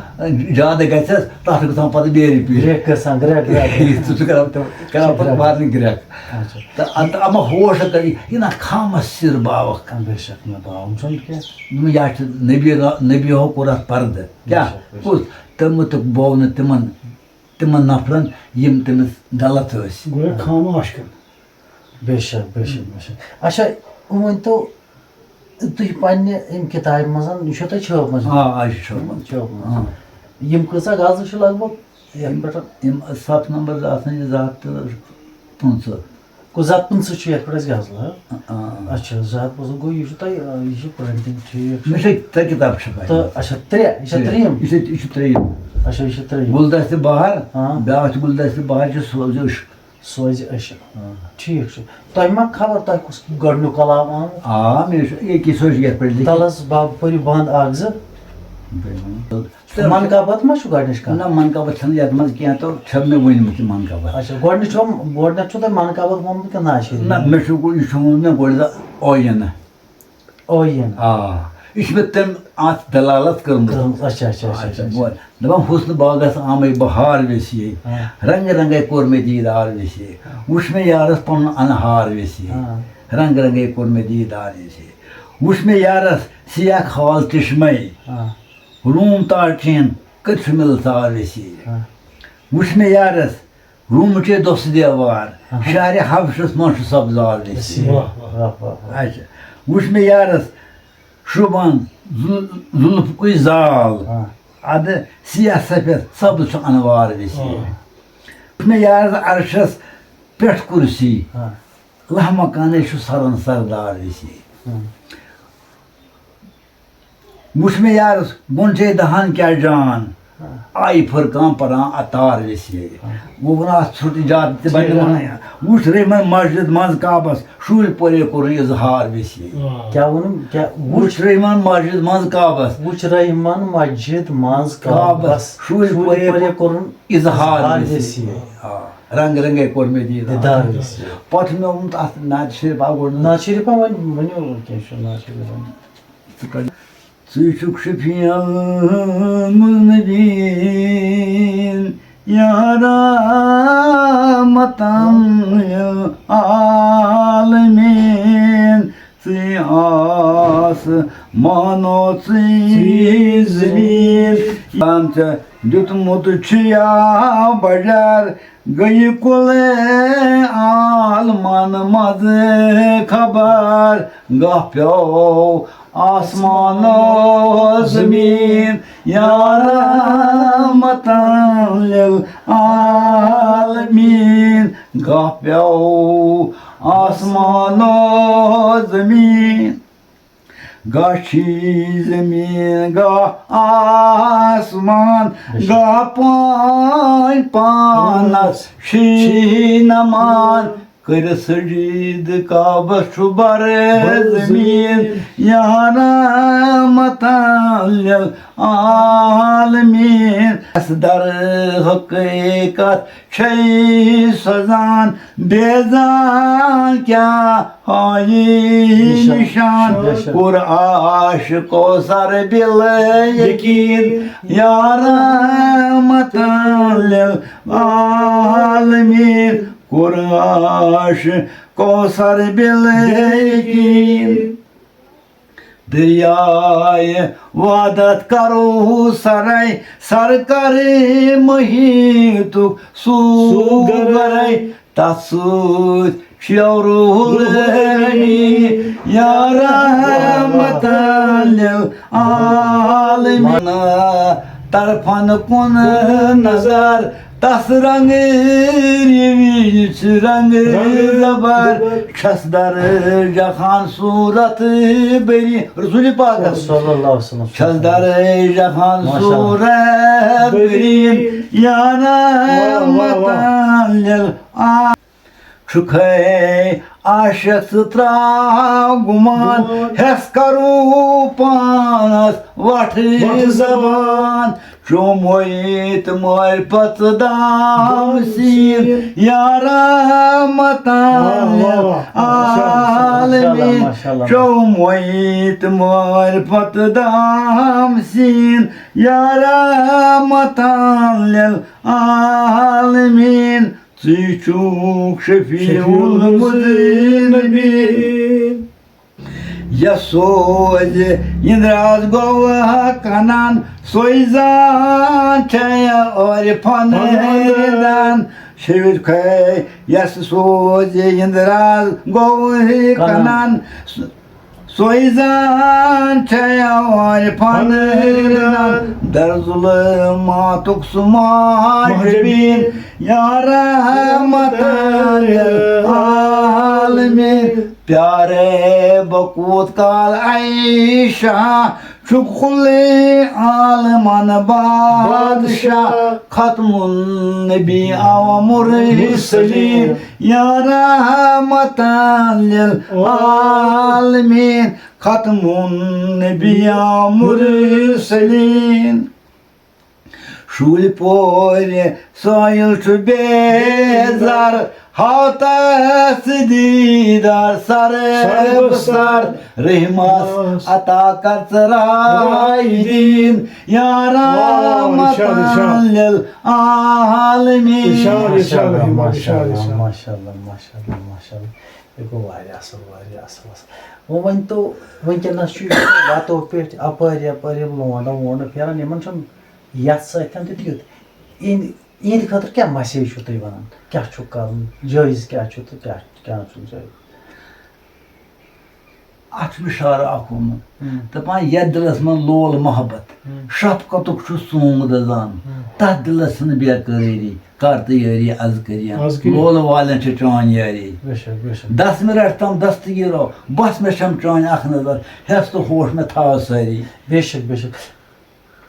زیادٕ گژھٮ۪س، تَتھ چھُ گژھان پَتہٕ بیرِ پیٖر۔ گرٛٮ۪کھ گژھان، گرٛٮ۪کھ، گرٛٮ۪کھ۔ سُہ چھُ کران، کران پَتہٕ گرٛٮ۪کھ۔ وارنہِ گرٛٮ۪کھ۔ اچھا۔ تہٕ اَتھ اَما ہوش کَرِ، یہِ نہ خامَس سِر باوَکھ۔ بے شک، مےٚ باوُن چھُنہٕ کینٛہہ۔ دوٚپُن، یا چھُ نبی را-، نبی ہو کوٚر اَتھ پَردٕ۔ کیٛاہ؟ بے شک، بے شک۔ کُس؟ تَمیُک باو نہٕ تِمَن، تِمَن نفرَن، یِم تٔمِس غلط ٲسۍ۔ گویا خاموش کَرُن۔ بے شک، بے شک، بے شک۔ اچھا، وۄنۍ ؤنۍ تو، تُہۍ پننہِ اَمہِ کِتابہِ منٛز، یہِ چھو تۄہہِ چھٲپمٕژ؟ آ، آ، یہِ چھِ چھٲپمٕژ۔ چھٲپمٕژ۔ آ۔ یِم کۭژاہ غزلہٕ چھِ لگ بگ یَتھ پٮ۪ٹھ؟ یِم ستھ نمبر آسان، یہِ زٕ ہَتھ تہٕ پٕنٛژٕہ۔ گوٚو زٕ ہَتھ پٕنٛژٕہ چھُ یَتھ پٮ۪ٹھ اَسہِ غزلہٕ، ہاں؟ آ۔ اچھا، زٕ ہَتھ پٕنٛژٕہ گوٚو، یہِ چھُ تۄہہِ، آ، یہِ چھُ printing ٹھیٖک چھُ۔ مےٚ چھِ ترٛےٚ کِتاب چھِ پَتہٕ۔ تہٕ، اچھا، ترٛےٚ، یہِ چھا ترٛےٚ۔ ترٛیٚیِم؟ یہِ چھِ، یہِ چھِ ترٛیٚیِم۔ اچھا، یہِ چھِ ترٛیٚیِم۔ گُلدستِ بہار، ہاں۔ بیٛاکھ چھِ گُلدستِ بہار چھِ سوزِ عشق۔ سوزِ عشق۔ آ۔ ٹھیٖک چھُ۔ تۄہہِ ما خبر تۄہہِ کُس گۄڈٕنیُک کلام آو؟ آ، مےٚ چھُ ییٚکیٛاہ سُہ چھُ یَتھ پٮ۪ٹھ لیکھِتھ۔ تَلَس بَب پٔرِو بنٛد اَکھ زٕ۔ بِلکُل۔ من کا بت ما چھُ گۄڈٕنِچ کَتھ؟ نہ، من کا بت چھَنہٕ یَتھ منٛز کینٛہہ، تہٕ چھَنہٕ مےٚ ؤنمٕژ یہِ من کا بت۔ اچھا، گۄڈٕنِچ چھُ، گۄڈٕنٮ۪تھ چھُ تۄہہِ من کا بت ووٚنمُت کِنہٕ نعت شریٖف؟ نہ، مےٚ چھُ، یہِ چھُ ووٚنمُت مےٚ گۄڈٕ زِ اویِنہٕ۔ اویِن۔ آ، یہِ چھِ مےٚ تٔمۍ اَتھ دلالت کٔرمٕژ۔ کٔرمٕژ، اچھا، اچھا، اچھا، اچھا، اچھا۔ گوٚو، دَپان، حُسنہٕ باغس آمے بہار ویسیے، ہاں۔ رنگہٕ رنگے کوٚر مےٚ دیٖدار ویسیے۔ ہاں۔ وٕچھ مےٚ یارس پنُن انہار ویسیے، ہاں۔ رنگہٕ رنگے کوٚر مےٚ دیٖدار ویسیے۔ وٕچھ مےٚ یارس سیاہ خال چشمے، ہاں۔ روٗم تاٹین کٔرۍ چھُ مےٚ لژار ویسیے۔ ہاں۔ وٕچھ مےٚ یارس روٗمٕچے دۄسہٕ دیوار، آہا۔ شہرِ حبشس منٛز چھُ سبزار ویسے۔ ویسے۔ واہ، واہ، واہ، واہ۔ اچھا، وٕچھ مےٚ یارس شوٗبان زُ-، زُلفہٕ کُے زال۔ آ۔ اَدٕ سیاہ سفید سبز چھُ انوار ویسے۔ آ۔ وٕچھ مےٚ یارس عرشس پٮ۪ٹھ کُرسی۔ آ۔ لہہ مکانے چھُ سرن سردار ویسے۔ آ۔ وٕچھ مےٚ یارس گۄنچے دہان کیٛاہ جان، ہاں۔ آیہِ فرقان پران عطار ویسے۔ ہاں۔ وۄنۍ ووٚن اَتھ ژھوٚٹ زیادٕ تہِ بنہِ ٹھیٖک۔ وَنٕنۍ۔ وٕچھ رحمن مسجد منٛز کعبس، شوٗبۍ پورے کوٚرُن اظہار ویسے۔ واہ۔ کیٛاہ ووٚنُم؟ کیٛاہ وٕچھ؟ وٕچھ رحمن مسجد منٛز کعبس۔ وٕچھ رحمن مسجد منٛز کعبس۔ کعبس۔ شوٗبۍ شوٗبۍ پورے پورے کوٚرُن اظہار اظہار ویسے۔ ویسے۔ آ، رنگ رنگے کوٚر مےٚ دیٖدار۔ دیٖدار ویسے۔ پتہٕ چھُ مےٚ ووٚنمُت اَتھ نعت شریف اکھ گۄڈٕ۔ نعت شریفا وۄنۍ ؤنِو کینٛہہ چھُنہٕ، نعت شریف ؤنِو۔ ژٕ کَتہِ، ژٕ چھُکھ شفیع المذنبین یا رحمتاً للعالمین، ژٕے آسمانو ژٕے زمیٖن۔ تام ژےٚ دیُتمُت چھُ یا بجر، گٔیہِ کُلے عالمن منٛز خبر، گاہ پیوٚو آسمانو زمیٖن، یا رحمتاً للعالمین۔ گاہ پیوٚو آسمان و زمین، گاہ چھی زمین، گاہ آسمان، گاہ پان پانس چھی نمان۔ کٔرِتھ سجید کعبس چھُ بر زمین، یا رحمتاً للعالمین۔ اَسہِ در حقیقت چھے سزان، بیزان کیا ہایی نشان۔ نشان۔ بے شک۔ کوٚر عاشقو سر بل یقین، یا رحمتاً للعالمین۔ کوٚر عاشقو سر بل یقین۔ دریائے وحدت کرو سرے، سر کرے محیطُک سوگرے۔ تتھ سۭتۍ چھُ روح الأمین، یا رحمتاً للعالمین۔ طرفن کُن نظر، تس رنگ ریوی چھِ رنگ زبر۔ چھس در جہان صورت بری رسول پاکس۔ صلی اللہ علیہ وسلم۔ چھس در جہان ماشاءاللہ۔ صورت بری، یا واہ، واہ، واہ۔ رحمتاً للعالمین۔ چھُکھے عاشق ژٕ ترٛاو گُمان، گُمان۔ ہٮ۪س کرو پانس وٹھ وٹھ زبان۔ زبان۔ چومویت معرفت دام سین، یا رحمتاً واہ، واہ، واہ۔ ماشاءاللہ، ماشاءاللہ، للعالمین۔ ماشاءاللہ۔ چومویت معرفت دام سین، یا رحمتاً للعالمین۔ ژٕے چھُکھ شفیع شفیع المذنبین۔ المذنبین۔ یس سوزِ یندراز گوٚو کنان، سوے زان چھے عارفن رندان۔ شعر کھے یس سوزِ یندراز گوٚو کنان۔ کنان۔ سوے زان چھے عارفن رندان۔ در ظلماتُک سُہ ماہ جبین، یا رحمتاً للعالمین۔ پیارے بہٕ کوٗت کال عیشہ، چھُکھ کُلے عالمن بادشاہ۔ ختم النبی و مرسلین، یا رحمتاً للعالمین۔ ختم النبی و مرسلین۔ شوٗلۍ پورِ سٲیِل چھُ بیزار، ہاو تس دیٖدار سر سر بسر۔ رحمس عطا کر ژٕ راے دین، یا واہ، واہ، ارشاد، ارشاد۔ رحمتاً للعالمین۔ ارشاد، ارشاد، ماشاءاللہ، رحمت، ارشاد، ماشاءاللہ، ارشاد۔ ماشاءاللہ، ماشاءاللہ، ماشاءاللہ۔ یہِ گوٚو واریاہ اَصٕل، واریاہ اَصٕل، اَصٕل۔ وۄنۍ ؤنۍ تو، وٕنکیٚنَس چھُ یہِ وَتو پٮ۪ٹھ اَپٲرۍ یَپٲرۍ یِم لونڈٕ وونڈٕ پھیران، یِمَن چھُنہٕ یَتھ سۭتۍ تہِ تیُتھ۔ یِہِنٛدِ، یِہِنٛدِ خٲطرٕ کیٛاہ message چھُو تُہۍ وَنان؟ کیٛاہ چھُ کَرُن؟ جٲیِز کیٛاہ چھُ تہٕ کیٛاہ، کیٛاہ نہٕ چھُنہٕ جٲیِز؟ اَتھ چھُ اِشارٕ اَکھ ووٚنمُت۔ ہُم۔ دَپان، یَتھ دِلَس منٛز لول محبت، ہُم۔ شفقتُک چھُ سونٛگ دَزان، ہُم۔ تَتھ دِلَس چھِنہٕ بے قرٲری۔ کر تہٕ یٲری از کٔرِن۔ از کٔرِن۔ لولہٕ والٮ۪ن چھِ چٲنۍ یٲری۔ بے شک، بے شک۔ دس منٹ تام دستگیٖرو، بس مےٚ چھَم چٲنۍ اکھ نظر، ہٮ۪س تہٕ ہوش مےٚ تھاو سٲری۔ بے شک، بے شک۔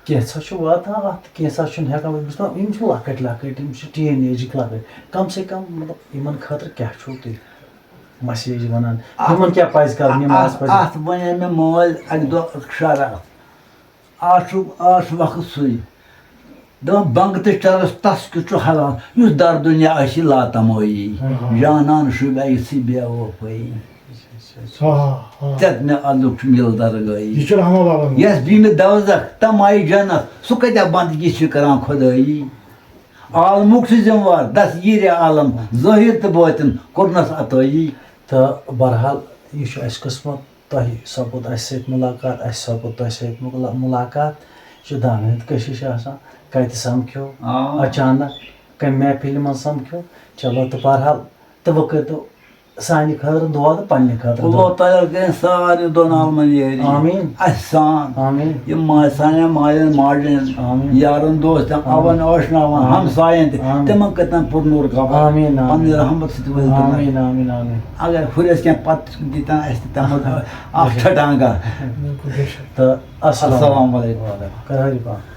کینٛژھا چھُ واتان اَتھ، کینٛژھا چھُنہٕ ہٮ۪کان وٲتِتھ۔ بہٕ چھُس دَپان، یِم چھِ لۄکٕٹۍ لۄکٕٹۍ، یِم چھِ teenage لۄکٕٹۍ۔ کم سے کم، مطلب، یِمن خٲطرٕ کیٛاہ چھُو تُہۍ message وَنان؟ اَتھ، یِمن کیٛاہ پَزِ کَرُن؟ یِم اَتھ، آسہٕ پَزِ اَتھ وَنے مےٚ مٲلۍ اَکہِ دۄہ شرارت۔ آز چھُ، آز چھُ وقت سُے۔ دَپان، بنٛگہٕ تہٕ چرس تس کیُتھ چھُ حلال، یُس در دُنیا آسی لاتمٲیی۔ ہاں، ہاں۔ جانان شُبہ یِژھٕے بے وفٲیی۔ ہاں، ہاں، ہاں۔ ژےٚ مےٚ ادلُک چھُم یِل درگٲہی۔ یہِ چھُ رحمان بابا۔ یَس بیٖمہِ دوزخ تہٕ مایہِ جنت، سُہ کتیٛاہ بندگی چھِ کران خدٲیی؟ عالمُک چھُ ذمہٕ وار دستگیٖر عالم، ظٲہِر تہٕ بٲطِن کوٚرنس عطٲیی۔ تہٕ بہرحال، یہِ چھُ اَسہِ قٕسمت۔ تۄہہِ سپُد اَسہِ سۭتۍ مُلاقات، اَسہِ سپُد تۄہہِ سۭتۍ مُلا-، مُلاقات۔ یہِ چھُ دانہٕ ہٕنٛدۍ کٔشِش آسان، کَتہِ سَمکھیو، آ۔ اچانک کَمہِ محفِلہِ منٛز سَمکھیو۔ چلو، تہٕ بہرحال، تہٕ وۄنۍ کٔرۍتو سانہِ خٲطرٕ دُعا تہٕ پننہِ خٲطرٕ دُعا۔ اللہ تعالیٰ کٔرِنۍ سارنٕے دۄن عالمن یٲری۔ آمین۔ اَسہِ سان۔ آمین۔ یِم ما سانٮ۪ن مالٮ۪ن ماجٮ۪ن، آمین۔ یارن دوستن، آمین۔ اَوَن ٲشناوان، آمین۔ ہمساین تہِ، آمین۔ تِمن کٔرتن پُر نوٗر قبر۔ آمین، آمین۔ پننہِ رحمت سۭتۍ ؤسۍ تِمن۔ آمین، آمین، آمین۔ اگر ہُرٮ۪س کینٛہہ پتہٕ دِتن اَسہِ تہِ تِمن اکھ چھٹانگا۔ تہٕ السلام۔ السلام علیکم۔ وعلیکم۔ کر حٲری پہم۔